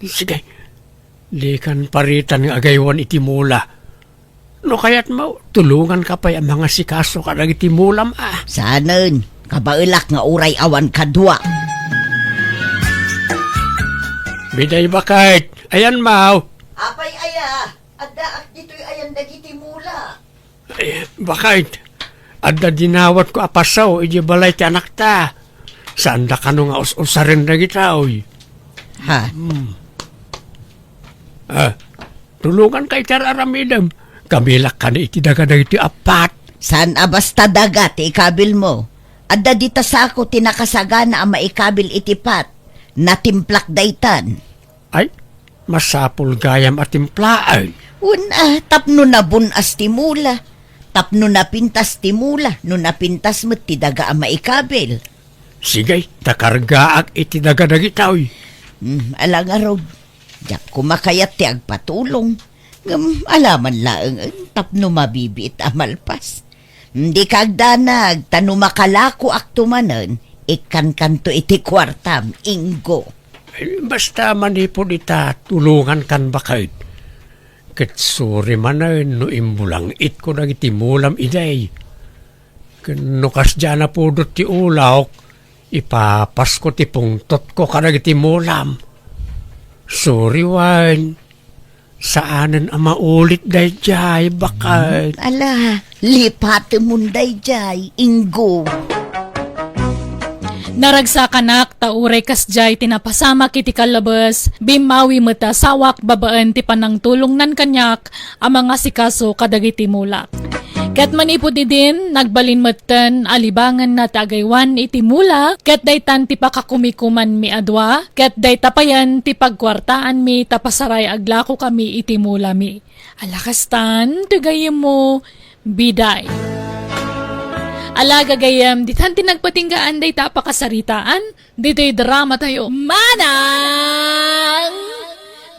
Sige, dikan paritan nga agaywan iti mula. No kayatmo, tulonganka pay a mangasikaso kadagiti mulam a. Saanen, kabaelak nga uray awan kadua. Biday, baket, ayanmo. Apay aya, addaak ditoy ayan dagiti mula. Eh, baket, adda dinawatko a pasaw idiay balay ti anakta. Saanda kano nga us-usaren dagitoy. Ha? Hmm. Ah, tulonganka iti ar-aramidem. Kabilak kano iti daga dagitoy a pat. Saan a basta daga ti ikabilmo? Adda dita sako ti nakasagana a maikabil iti pat. Natimplak daytan. Ay, masapul gayam a timplaen. Wen a, tapno nabun-as ti mula. Tapno napintas ti mula, no napintas met ti daga a maikabil. Sige, ta kargaak iti daga dagitoy. Hmm, ala ngarud, diak koma kayat ti agpatulong. Ngem ala man laengen tapno mabibiit a malpas. Dika agdanag, ta no makalakoakto manen, ikkankanto iti kuartam, Ingo. Ay, basta manipud ita, tulongankan, baket. Ket suri manen no imbulangitko dagiti mulam idi. Ken no kasdiay a napudot ti ulawko, ipapasko ti pungtotko kadagiti mulam. Suri wen. Saanen a maulit daydiay, baket. Ala, lipatemon daydiay, Ingo. Naragsakanak ta uray kasdiay ti napasamak iti kallabes, bimmawi met ti asawak babaen ti panangtulongnan kaniak a mangasikaso kadagiti mulak. Ket manipud idin, nagbalin metten a libangenna ti agaywan iti mula, ket daytan ti pakakumikumanmi a dua, ket dayta payen ti pagkuartaanmi ta pasaray aglakokami iti mulami. Ala kastan ti gayyemmo, Biday. Ala, gagayem, ditan ti nagpatinggaan dayta a pakasaritaan, ditoy drama tayo. Manang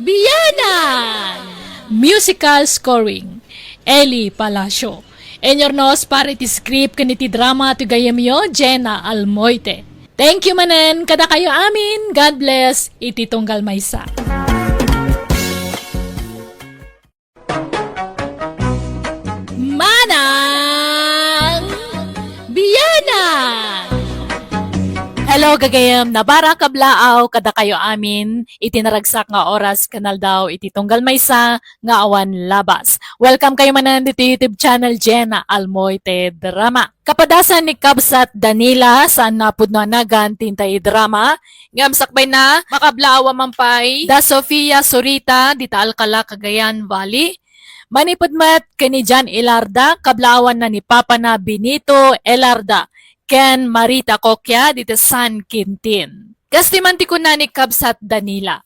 Bianang! Musical scoring, Eli Palacio. Inurnos para iti script ken iti drama ti gayemyo, Jenna Almoite. Thank you manen kadakayo amin. God bless iti tunggal maysa. Manang Bianang! Hello, gagayem, nabara kablaaw kadakayo amin iti naragsak nga oras ken aldaw iti tunggal maysa nga awan labas. Welcome kayo manen ditoy YouTube channel Jenna Almoite Drama. Kapadasan ni Kabsat Danila, saan nga pudno a nagan ti intay drama, ngem sakbayna, makablaaw a man pay da Sofia Zurita, dita Alcala, Cagayan Valley. Manipud met ken ni John Ilarda, kablaawanna ni papana Benito Ilarda, ken Marita Coquia, dita San Quintin. Kas ti man ti kuna ni Kabsat Danila,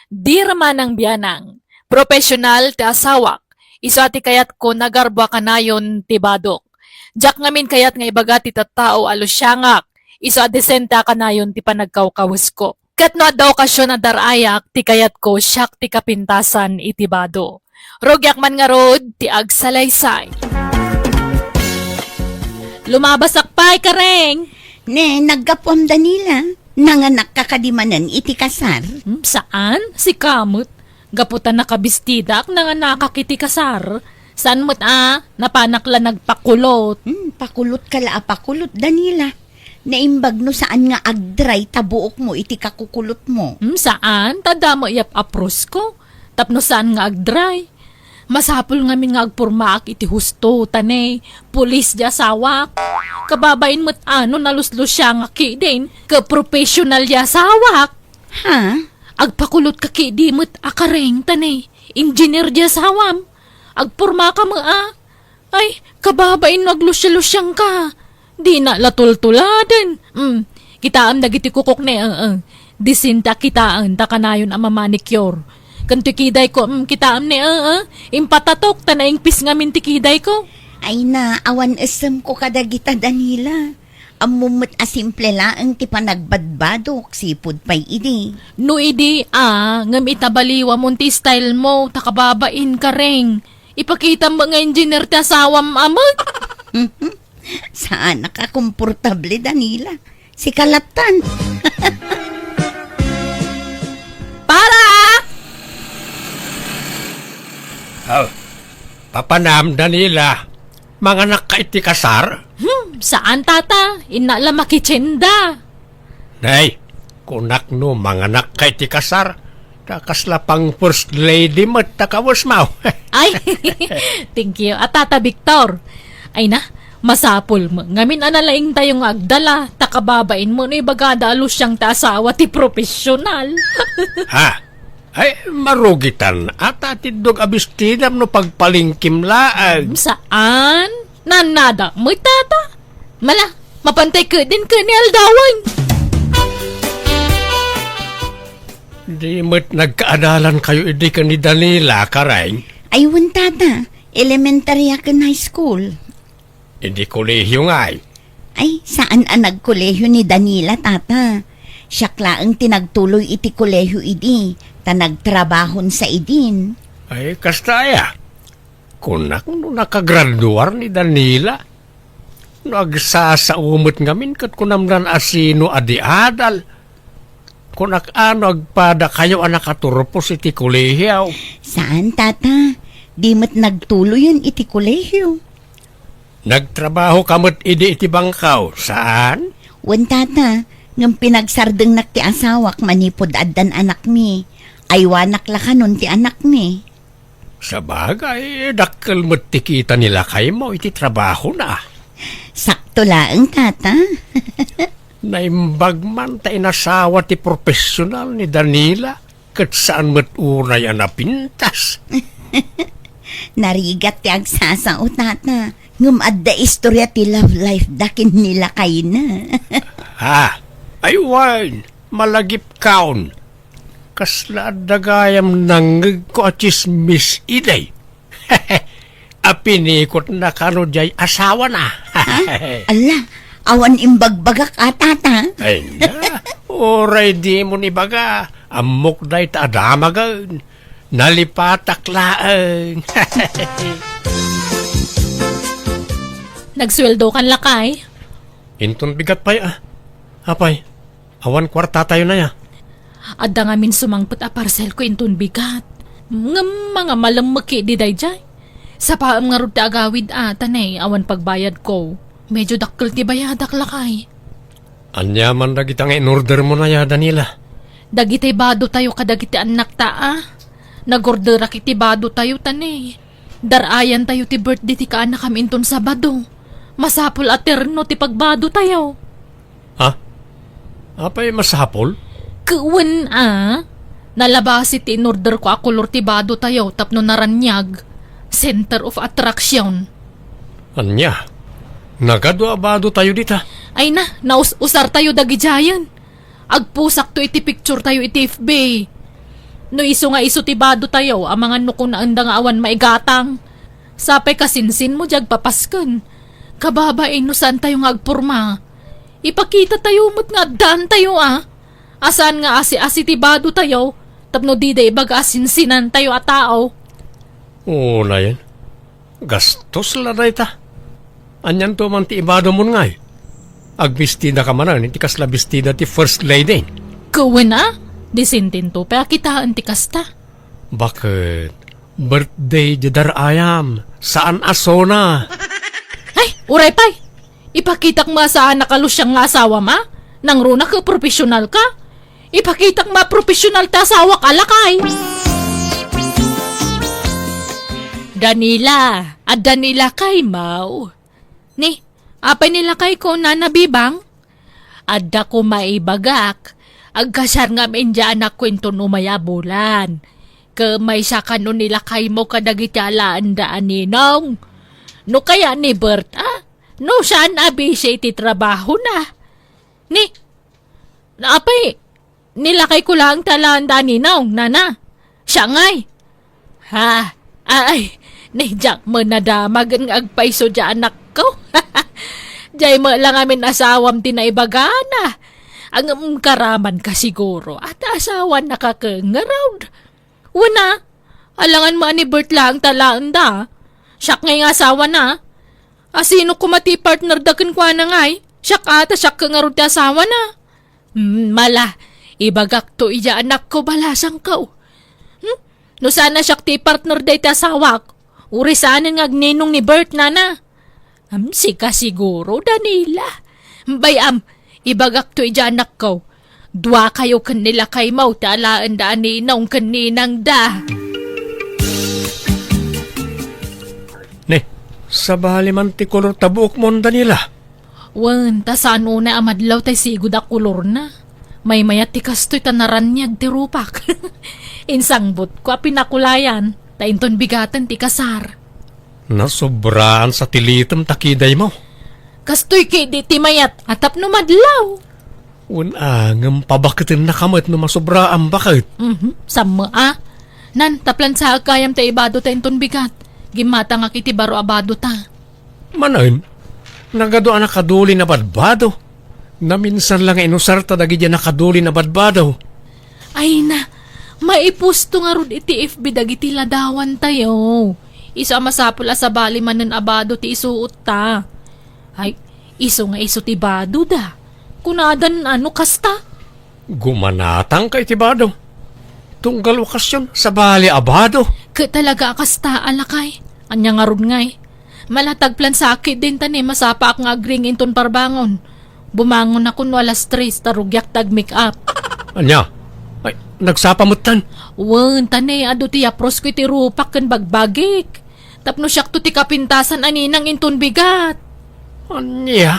"Dira, Manang Bianang, profesional ti asawak, isu a ti kayatko nga agarbo a kanayon ti badok. Diak ngamin kayat nga ibaga ti tattao a lusiangak, isu a disente a kanayon ti panagkawkawusko. Ket no adda okasion a dar-ayak, ti kayatko siak ti kapintasan iti bado. Rugiak man ngarud ti agsalaysay." Lumabasak pay, Kareng! Ne, naggapuam, Danila. Nanganakka kadi manen iti kasar? Hmm, saan? Sika met. Gapu ta nakabistidak, nanganakak iti kasar. Saan met a, napanak la nagpakulot. Hmm, pakulotka la a pakulot, Danila. Naimbag no saan nga agdry ta buokmo iti kakukulotmo. Hmm, saan? Ta adda met iyap-aprosko. Tapno saan nga agdry. Masapul ngamin nga agpormaak iti husto, ta ne, pulis di asawak. Kababain met a no naluslusiangak ketdin, ket professional di asawak. Ha? Agpakulotka ketdi met a, Kareng, ta ne, engineer di asawam. Agpormaka met a. Ay, kababain no aglusialusiangka. Dina la tultuladen. Mm, kitaem dagiti kukok ne, eh, eh. Disente a kitaen ta kanayon a mamanicure. Ken ti kidayko, mm, kitaem ne, eh, eh. Impatatok ta naingpis ngamin ti kidayko. Ay na, awan essemko kadagita, Danila. Ammom met a simple laeng ti panagbadbadok, sipud pay idi. No idi, a, ngem ita baliwamon ti style mo, ta kababain, Kareng. Ipakitam met nga engineer ti asawam a met. Saanak a komportable, Danila. Sika lattan. Para! Oh, papanam, Danila. Manganakka iti kasar? Hmm, saan, tata. Inna la makitsenda. Nay, kunak no manganakka iti kasar, ta kasla pang first lady met ta kawesmo. Ay, thank you. A, Tata Victor. Ay na, masapul met ngamin a nalaingtayo nga agdala, ta kababain met no ibagada a lusiang ti asawa ti professional. Ha? Ay, marugitan. Ata ti dog a bestidam no pagpalengkem laeng. Saan? Nannada met, tata. Mala, mapantay ketdin ket ni aldawen. Di met nagkaadalankayo idi ken ni Danila, Kareng? Ay, wen, tata. Elementary a ken high school. Idi kolehiyo ngay? Ay, saan a nagkolehiyo ni Danila, tata. Siak laeng ti nagtuloy iti kolehiyo idi, ta nagtrabahon sa idin. Ay, kasta aya? Kunak no nakagraduar ni Danila. No agsasao met ngamin ket kunamnan a sino a di adal. Kunak a no agpadakayo a nakaturpos iti kolehiyo. Saan, tata. Di met nagtuloyen iti kolehiyo. Nagtrabahoka met idi iti bangko, saan? Wen, tata, ngem pinagsardengnak ti asawak manipud addan anakmi. Aywanak la kanon ti anakmi. Sabagay, dakkel met ti kita ni lakaymo iti trabahona. Sakto laeng, tata. Naimbag man ta inasawa ti profesional ni Danila, ket saan met unay a napintas. Narigat ti agsasao, tata. Ngem adda istorya ti love life da ken ni lakayna. Ha? Ay, wen, malagipkon. Kasla adda gayam nangngegko a tsismis idi. A pinikotna kano diay asawana. Ala, awan imbagbagak a, tata. Ay na, uray dimon ibaga, ammok dayta a damagen. Nalipatak laeng. Nagsueldokan, lakay? Inton bigat pay, a. Apay, awan kuartatayo nay, a. Adda ngamin sumangpet a parcelko inton bigat. Ngem mangamalem met ketdi daydiay. Sapaem ngarud ti agawid, a, ta nay awan pagbayadko. Medyo dakkel ti bayadak, lakay. Ania man dagita nga in-ordermo nay, a, Daniela? Dagiti badotayo kadagiti annakta, a. Nag-orderak iti badotayo ta nay dar-ayantayo ti birthday ti kaanakam inton Sabado. Masapul a terno ti pagbadotayo. Ha? Apay masapul? Wen a. Nalabasi ti in-orderko a kolor ti badotayo tapno naraniag, center of attraction. Ania? Nagadu a badotayo dita? Ay na, naus-usartayo dagidiayen. Agpusakto iti picturetayo iti F B. No isu nga isu ti badotayo, amangan no kunaenda nga awan maigatang. Sapay kasinsinmo diay agpapasken. Kababain no saantayo nga agporma. Ipakitatayo met nga addaantayo, a. A saan nga asi-asi ti badotayo, tapno dida ibaga a sinsinantayo a tao. Unayen, gastos la dayta. Anianto man ti ibadomon ngay? Agbistidaka manen iti kasla bestida ti First Lady. Wen a, disintinto pay a kitaen ti kasta. Baket, birthday ti dar-ayam, saan a sona. Ay, uray pay! Ipakitak met a saanak a lusiang nga asawam, a? Nangruna ket professional ka? Ipakitak met a professional ti asawak a lakay. Danila, adda ni lakaymo. Ni, apay ni lakayko, Nana Bibang? Adda koma ibagak, agkasar ngamin ti anakko inton umay a bulan. Ket maysa kano ni lakaymo kadagiti alaenda a ninong. No kayat ni Bert, a? No saan a busy iti trabahona. Ni, apay, ni lakayko laeng ti alaenda a ninong, Nana. Siak ngay. Ha? Ay, ni diak met nadamag nga agpayso ti anakko. Diay met la ngamin asawam ti naibagana. Ngem karamanka siguro a ti asawanaka ket ngarud. Wen a, alangan met a ni Bert laeng ti alaenda. Siak ngay nga asawana. A sino koma ti partnerda kenkuana ngay? Siak a, ta siak ket ngarud ti asawana. Hmm, mala, ibagakto idiay anakko, balasangko. Hmm? No saan a siak ti partner dayta asawak, uray saanen nga agninong ni Bert, Nana. Hmm, sika siguro, Danila. Bay-am, ibagakto idiay anakko. Duakayo ken ni lakaymo ti alaenda a ninong ken ninangda. Ni, sabali man ti kolor ta buokmon, Danila. Wen, ta saan unay a madlaw tay sigud a kolorna. Maymayat ti kastoy ta naraniag ti rupak. Insangbutko a pinakulayan, ta inton bigaten ti kasar. Nasobraan sa ti litem ta kidaymo. Kastoy ketdi ti mayat a tapno madlaw. Wen a, ngem pabaketennaka met no masobraan, baket. Mhm, sammo a. Nan, ta plansaek gayam ta ibado ta inton bigat. Gimmatangak iti baro a bado ta. Manen, nagadu a nakadulin a badbado. Naminsan la nga inusarta dagiti a nakadulin a badbado. Ay na, maipusto ngarud iti F B dagiti ladawantayo. Isu a masapul a sabali manen a bado ti isuotta. Ay, isu nga isu ti badoda. Kunadan a no kasta. Gumanatangka iti bado. Tunggal okasyon, sabali a bado. Ket talaga a kasta a lakay. Ania ngarud ngay? Mala ta agplansaak ketdin ta ni masapaak nga agring inton parbangon. Bumangonakon no alas tres ta rugiak ta agmake-up. Ania? Ay, nagsapa metten? Wen, ta ni adu ti yaprosko iti rupak ken bagbagik. Tapno siakto ti kapintasan a ninang inton bigat. Ania?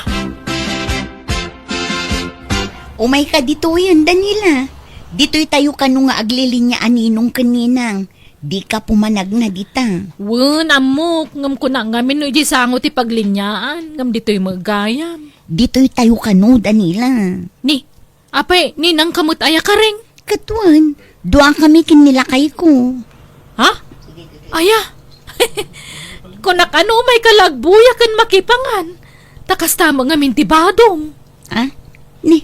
Umayka ditoyen, Danila. Ditoytayo kano nga aglilinia a ninong ken ninang. Dika pumanagna dita. Wen, ammok, ngem kunak ngamin no idiay sango ti pagliniaan, ngem ditoy met gayam. Ditoytayo kano, Danila. Ni, apay, ninangka met aya, Karing? Ket wen, duakami ken ni lakayko. Ha? Aya? Kunak a no umayka la agbuya ken makipangan. Kasta met ngamin ti badom. Ah? Ni,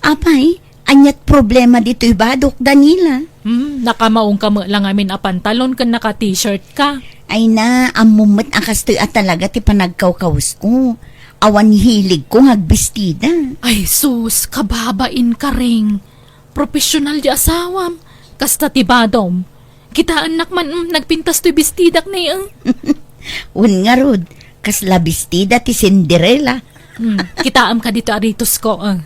apay, ania't problema ditoy badok, Danila? Hmm, nakamaong ka met la ngamin a pantalon ken naka-t-shirt ka. Ay na, ammom met a kastoy a talaga ti panagkawkawsko. Awan hiligko nga agbestida. Ay sus, kababain ka, Reng. Profesional di asawam. Kasta ti badom. Kitaennak man, mm, nagpintas toy bestidak ni, eh. Wen ngarud, kasla bestida ti Cinderella. Hmm, kitaem ka dito aritos ko, eh.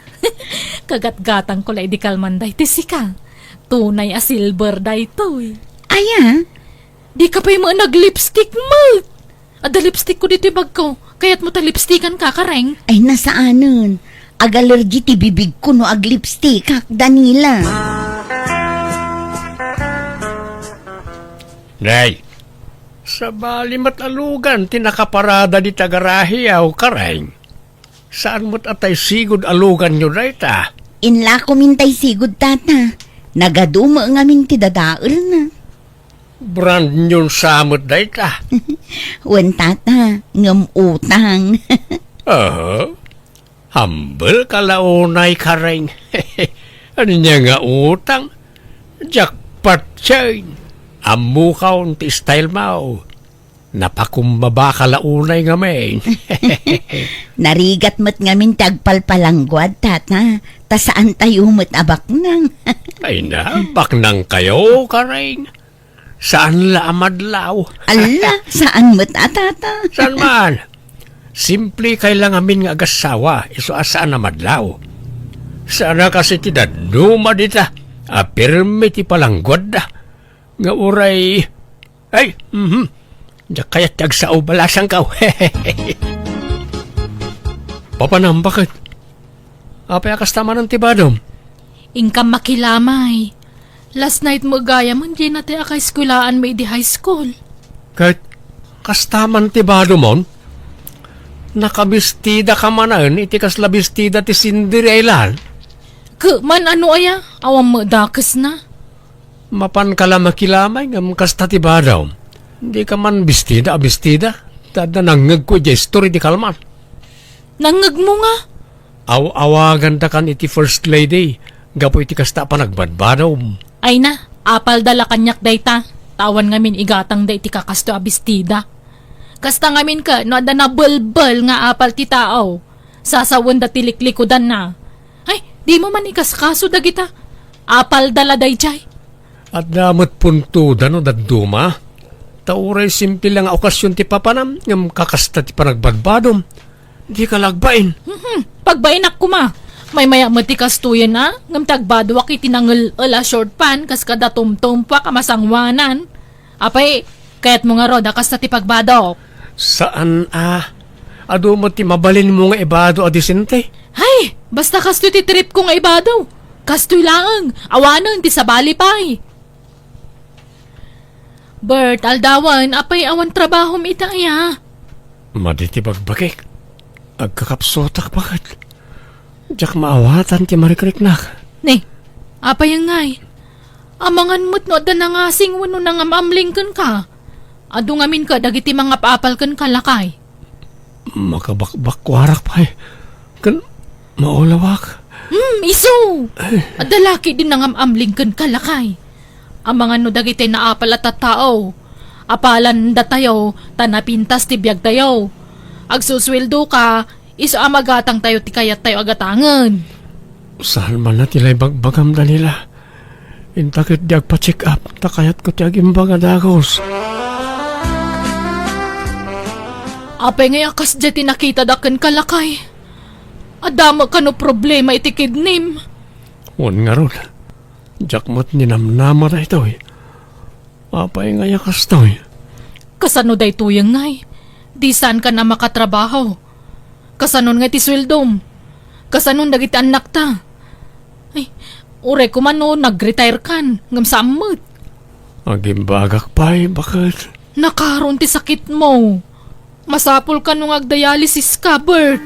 Kagatgatang ko la idi kalman daytoy sika. Tunay a silver daytoy. Aya? Di ka pay mo nag-lipstick mo. Adda lipstick ko ditoy bagko. Kayat mo ta lipstickan ka, Kareng? Ay, nasaanen. Agalergi ti bibig ko no aglipstick, hak, Danila. Nay, sabali met a lugan ti nakaparada dita garahe, aw, Kareng. Saan met a tay sigud a luganyo dayta? Inlakom intay sigud, tata. Nagadu met ngamin ti dadaelna. Brand new sa met dayta? Wen, tata, ngem utang. Aha. Humble ka la unay, Kareng. Ania nga utang? Jackpot chain. Ammokon ti style mo. Napakumbaba ka la unay ngamin. Narigat met ngamin ti agpalpalangguad, tata. Ta saan tayo met a baknang. Ay na, baknang kayo, Kareng. Saan la a madlaw? Alla, saan met a, tata? Saan man? Simple kay la ngamin nga agassawa, isu a saan a madlaw. Saan a kasi ti dadduma dita, a pirmi ti palangguadda. Nga uray, ay, mhm. Diak kayat ti agsao, balasangkaw. Papanam, baket? Apay a kasta manen ti badom? Inkam makilamay. Last night mo gayam, diay na ti akaeskwelaanmi idi high school. Ket kasta man ti badom, on? Nakabistida ka manen iti kasla bistida ti Cinderella? Ket man ano aya? Awan met dakesna. Mapan ka la makilamay ngem kasta ti badom. Di ka man bistida a bistida. Ta adda nangngegko idiay story di kalman. Nangngegmo nga? Aw-awagandakan iti First Lady gapu iti kasta a panagbadbadom. Ay na, apalda la kaniak dayta, ta awan ngamin igatangda iti kakastoy a bestida. Kasta ngamin ket no adda nabelbel nga apal ti tao, sasawenda ti liklikudanna. Ay, dimo man ikaskaso dagita. Apalda la daydiay. Adda met puntoda no dadduma. Ta uray simple la nga okasion ti papanam, ngem kakasta ti panagbadbadom. Dika la agbain. Mhm, pagbaenak koma. Maymaya met ti kastoyen a, ngem ti agbadoak iti nangel-el a short pant kas kada tumtumpuak a masangoanan. Apay, kayatmo ngarud a kasta ti pagbadok? Saan a. Adu met ti mabalinmo nga ibado a disente. Hay, basta kastoy ti tripko nga ibado. Kastoy laeng, awanen ti sabali pay. Bert, aldawen, apay awan trabahom ita aya? Madi ti bagbagik. Agkakapsutak, baket. Diak maawatan ti marikriknak. Ni, apay ngay? Amangan met no adda nangasing wenno nangam-amling kenka. Adu ngamin ka dagiti mangap-apal kenka, lakay. Makabakbakkuarak pay. Ken maulawak. Hmm, isu! Ay. Adda laki din nangam-amling kenka, lakay. Amangan no dagiti naapal a tattao. Apalan datayo, ta napintas ti biagtayo. Agsusueldo ka, isu a magatangtayo ti kayattayo a gatangen. Saan man la ti naibagbagam, Danila? Inta ket di agpa-check up, ta kayatko ti agimbaga dagus. Apay ngay a kasdiay ti nakitada kenka, lakay? Adda met kano problema iti kidnim? Wen ngarud, diak met ninamnama daytoy. Apay ngay a kastoy? Kasano daytoy ngay? Di saan ka na makatrabaho. Kasanon nga ti sueldom? Kasanon dagiti annakta? Ay, uray koma no nag-retire kan, ngem saan met. Agimbagak pay, baket. Nakaron ti sakitmo. Masapul kano nga agdialysis ka, Bert.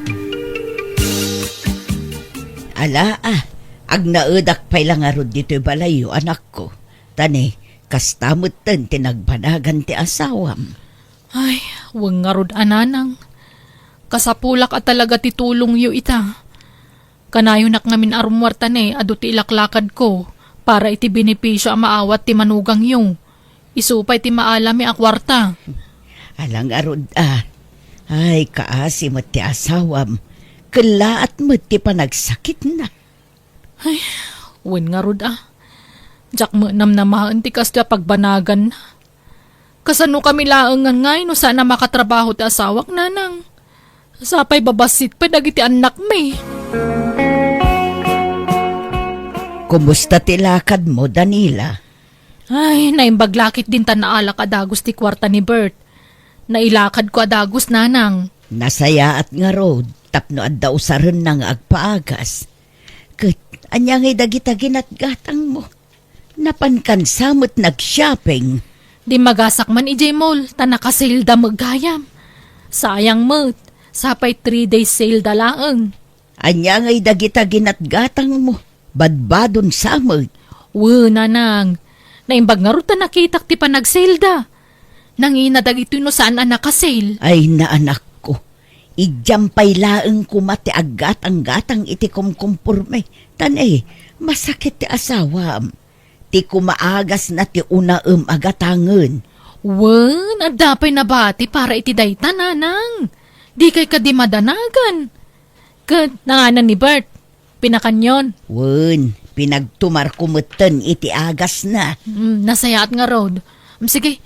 Ala, ah, agnaedak pay la ngarud ditoy balayyo, anakko. Ta ne, kasta metten ti nagbanagan ti asawam. Ay, wen ngarud a nanang. Kasapulak a talaga ti tulongyo ita. Kanayonak ngamin a rummuar ta ne, adu ti ilaklakadko para iti benepisio a maawat ti manugangyo. Isu pay ti maalami a kuarta. Ala ngarud a. Ay, kaasi met ti asawam. Kellaat met ti panagsakitna. Ay, wen ngarud a. Diak met namnamaen ti kastoy a pagbanaganna. Kasano kami laengen ngay no saan a makatrabaho ti asawak, nanang? Sapay babassit pay dagiti annakmi. Kumusta ti lakadmo, Danila? Ay, naimbag la ketdin ta naalak a dagus ti kuarta ni Bert. Nailakadko a dagus, nanang. Nasayaat ngarud tapno adda usarenna nga agpaagas. Ket ania ngay dagita ginatgatangmo? Napankansa met nag-shopping. Dimmagasak man idiay mall, ta naka-sale da met gayam. Sayang met, sapay three days sale da laeng. Ania ngay dagita ginatgatangmo? Badbadon sa met. Wen, nanang. Naimbag ngarud ta nakitak ti panagsale da. Nangina dagitoy no saan a naka-sale. Ay, naanakko. Idiam pay laeng koma ti aggatang-gatang iti kumkumporme. Ta ne, masakit ti asawam. Ti kumaagasna ti unaem a gatangen. Wen, adda pay nabati para iti dayta, nanang. Dikay kadi madanagan. Ket nanganan ni Bert, pinakanyon. Wen, pinagtumarko metten iti agasna. Mm, nasayaat ngarud. Mm, sige,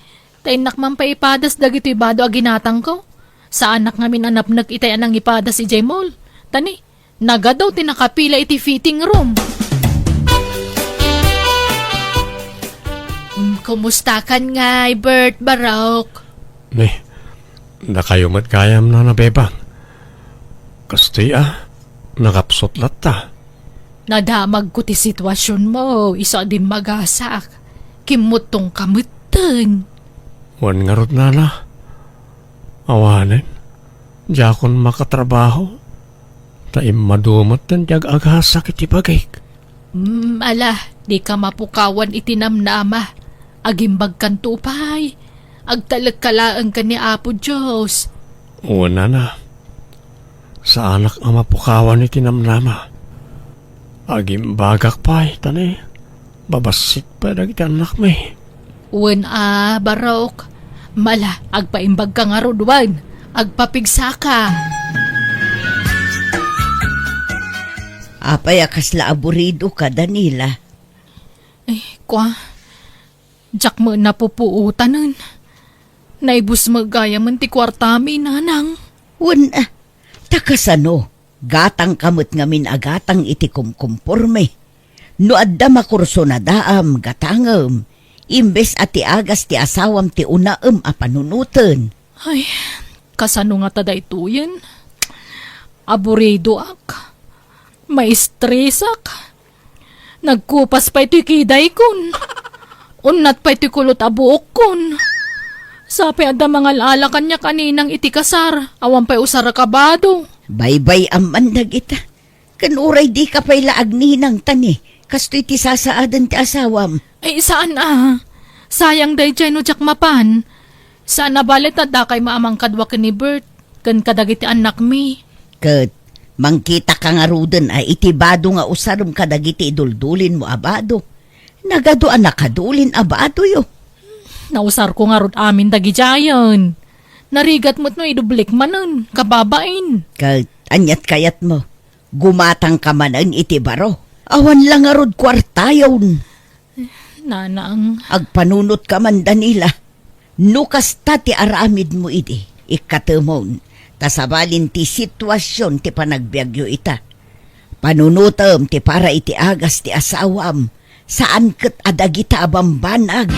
ta innak man pay ipadas dagitoy bado a ginatangko. Saanak ngamin a napnek itay a nangipadas idiay mall. Ta ne, nagadu ti nakapila iti fitting room. Mm, kumustakan ngay, Bert, Barok? Ne, dakayo met gayam, Nana Bebang. Kastoy a, nakapsut latta. Nadamagko ti situasionmo, isu a dimmagasak. Kimmuttongka metten. Wen ngarud, Nana. Awanen, diakon makatrabaho. Ta immadu metten ti ag-agasak iti bagik. Mm, ala, dika mapukawan iti namnama. Agimbagkanto pay. Agtalekka laeng ken ni Apo Dios. Wen, Nana. Saanak a mapukawan iti namnama. Agimbagak pay, ta ne, babassit pay dagiti annakmi. Wen a, Barok. Mala, agpaimbagka ngarud wen. Agpapigsaka. Apay a kasla aburidoka, Danila? Eh, kua, diak met napupuotanen. Naibus met gayamen ti kuartami, nanang. Wen, ah, ta kasano? Gatangka met ngamin a gatang iti kumkumporme. No adda makursunadaam, gatangem, imbes a ti agas ti asawam ti unaem a panunoten. Ay, kasano ngata daytoyen? Aburidoak. Maistresak. Nagkupas pay ti kidaykon. Unnat pay ti kulot a buokkon. Sapay adda mangal-ala kaniak a ninang iti kasar, awan pay usarek a bado. Baybay-am man dagita. Ken uray dika pay la agninang ta ne, kastoy ti sasaaden ti asawam. Ay, saan a. Sayang daydiay no diak mapan. Saan a bale ta dakay maamang kadua ken ni Bert, ken kadagiti annakmi. Ket mangkitaka ngaruden a iti bado nga usarem kadagiti iduldulinmo a bado. Nagadu a nakadulin a badoyo. Nausarko ngarud amin dagidiayen. Narigat met no idublik manen, kababain. Ket aniat kayatmo? Gumatangka manen iti baro. Awan la ngarud kuartayon. Nanang. Agpanunotka man, Danila. No kasta ti aramidmo idi, ikkatemon, ta sabalin ti situasion ti panagbiagyo ita. Panunotem ti para iti agas ti asawam, saan ket a dagita a bambanag.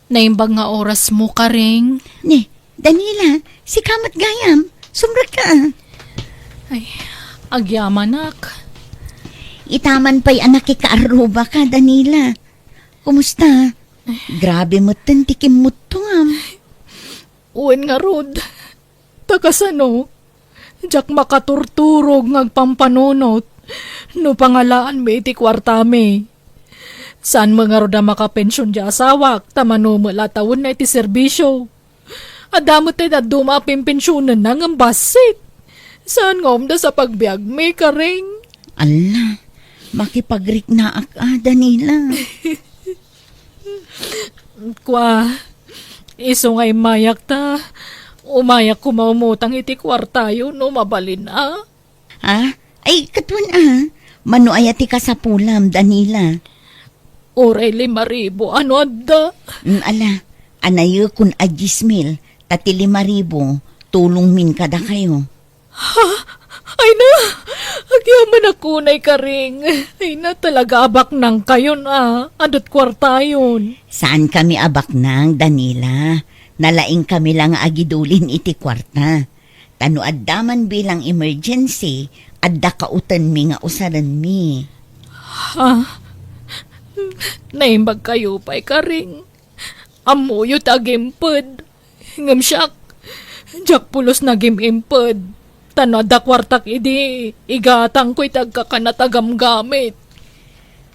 Naimbag nga orasmo, Karing. Ni, Danila, sika met gayam. Sumrekka. Ay, agyamanak. Itaman pay a nakikaarrubaka, Danila. Kumusta? Grabe metten ti kimmuttongam. Wen ngarud. Ta kasano? Diak makaturturog nga agpampanunot no pangalaanmi iti kuartami. Saan met ngarud a makapension ti asawak, ta mano met la tawenna iti serbisio. Adda met ti dadduma a pimpensionenna ngem bassit. Saan nga umdas a pagbiagmi, Karing? Alla, makipagriknaak a, Danila. Kua, isu nga immayak ta, umayak koma umutang iti kuartayo no mabalin a. Ha? Ay, ket wen a. Mano aya ti kasapulam, Danila? Uray lima ribu, ano adda? Mm, ala, anayekon a dies mil, ta ti lima ribu, tulongmin kadakayo. Ha? Ay na, agyamanak unay, Karing. Ay na, talaga abaknangkayon a, adut kuartayon. Saankami abaknang, Danila. Nalaingkami la nga agidulin iti kuarta. Ta no adda man bilang emergency, adda kautenmi nga usarenmi. Ha? Naimbagkayo pay, Karing. Ammoyo ti agimped. Ngem siak, diak pulos nagim-imped. Ta no adda kuartak idi, igatangko iti agkakanat a gamgamit.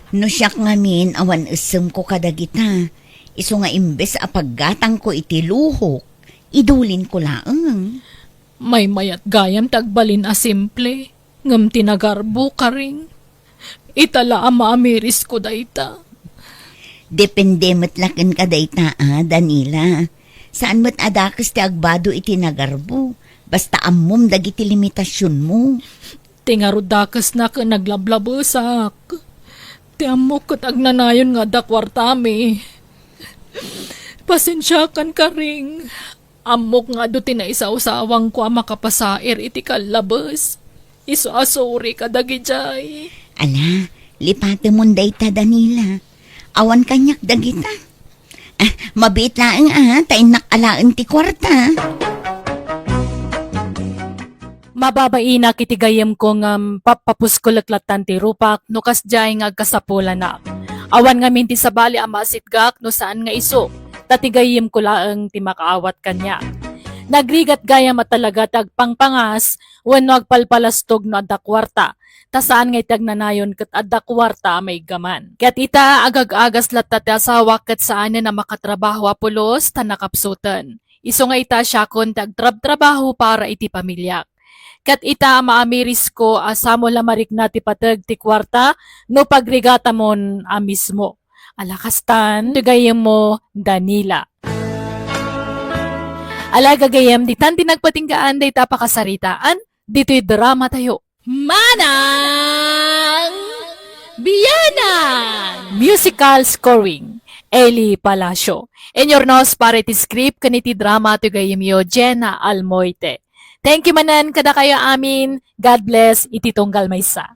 No siak ngamin, awan essemko kadagita. Isu nga imbes a paggatangko iti luhok, idulinko laeng. Maymayat gayam ti agbalin a simple, ngem ti nagarbo, Karing. Ita la a maamirisko dayta. Depende met la kenka dayta a, Danila. Saan met a dakes ti agbado iti nagarbo, basta ammom dagiti limitasionmo. Ti ngarud dakesna ken naglablabesak. Ti ammok ket agnanayon nga adda kuartami. Pasensiakan, Karing. Ammok nga adu ti naisawsawangko a makapasair iti kallabes. Isu a sorry kadagidiay. Ala, lipatemon dayta, Danila. Awan kaniak dagita. Ah, mabiit laeng a, ta innak alaen ti kuarta. Mababainak iti gayyemko ngem papapuskolek lattan ti rupak no kasdiay nga agkasapulanak. Awan ngamin ti sabali a masitgak no saan nga isu, ta ti gayyemko laeng ti makaawat kaniak. Nagrigat gayam a talaga ti agpangpangas wenno agpalpalastog no adda kuarta, ta saan nga iti agnanayon ket adda kuarta a maiggaman. Ket ita, agag-agas latta ti asawak ket saanen a makatrabaho a pulos ta nakapsuten. Isu nga ita, siakon ti agtrabtrabaho para iti pamiliak. Ket ita, maamirisko a samo la marikna ti pateg ti kuarta no pagrigatamon a mismo. Ala kastan, ti gayyemmo, Danila. Ala gagayyem, ditan ti nagpatinggaan dayta a pakasaritaan ditoy drama tayo. Manang Bianang! Musical scoring, Eli Palacio. Inyurnos para iti script ken iti drama ti gayyemyo, Jenna Almoite. Thank you manen kadakayo amin. God bless iti tunggal maysa.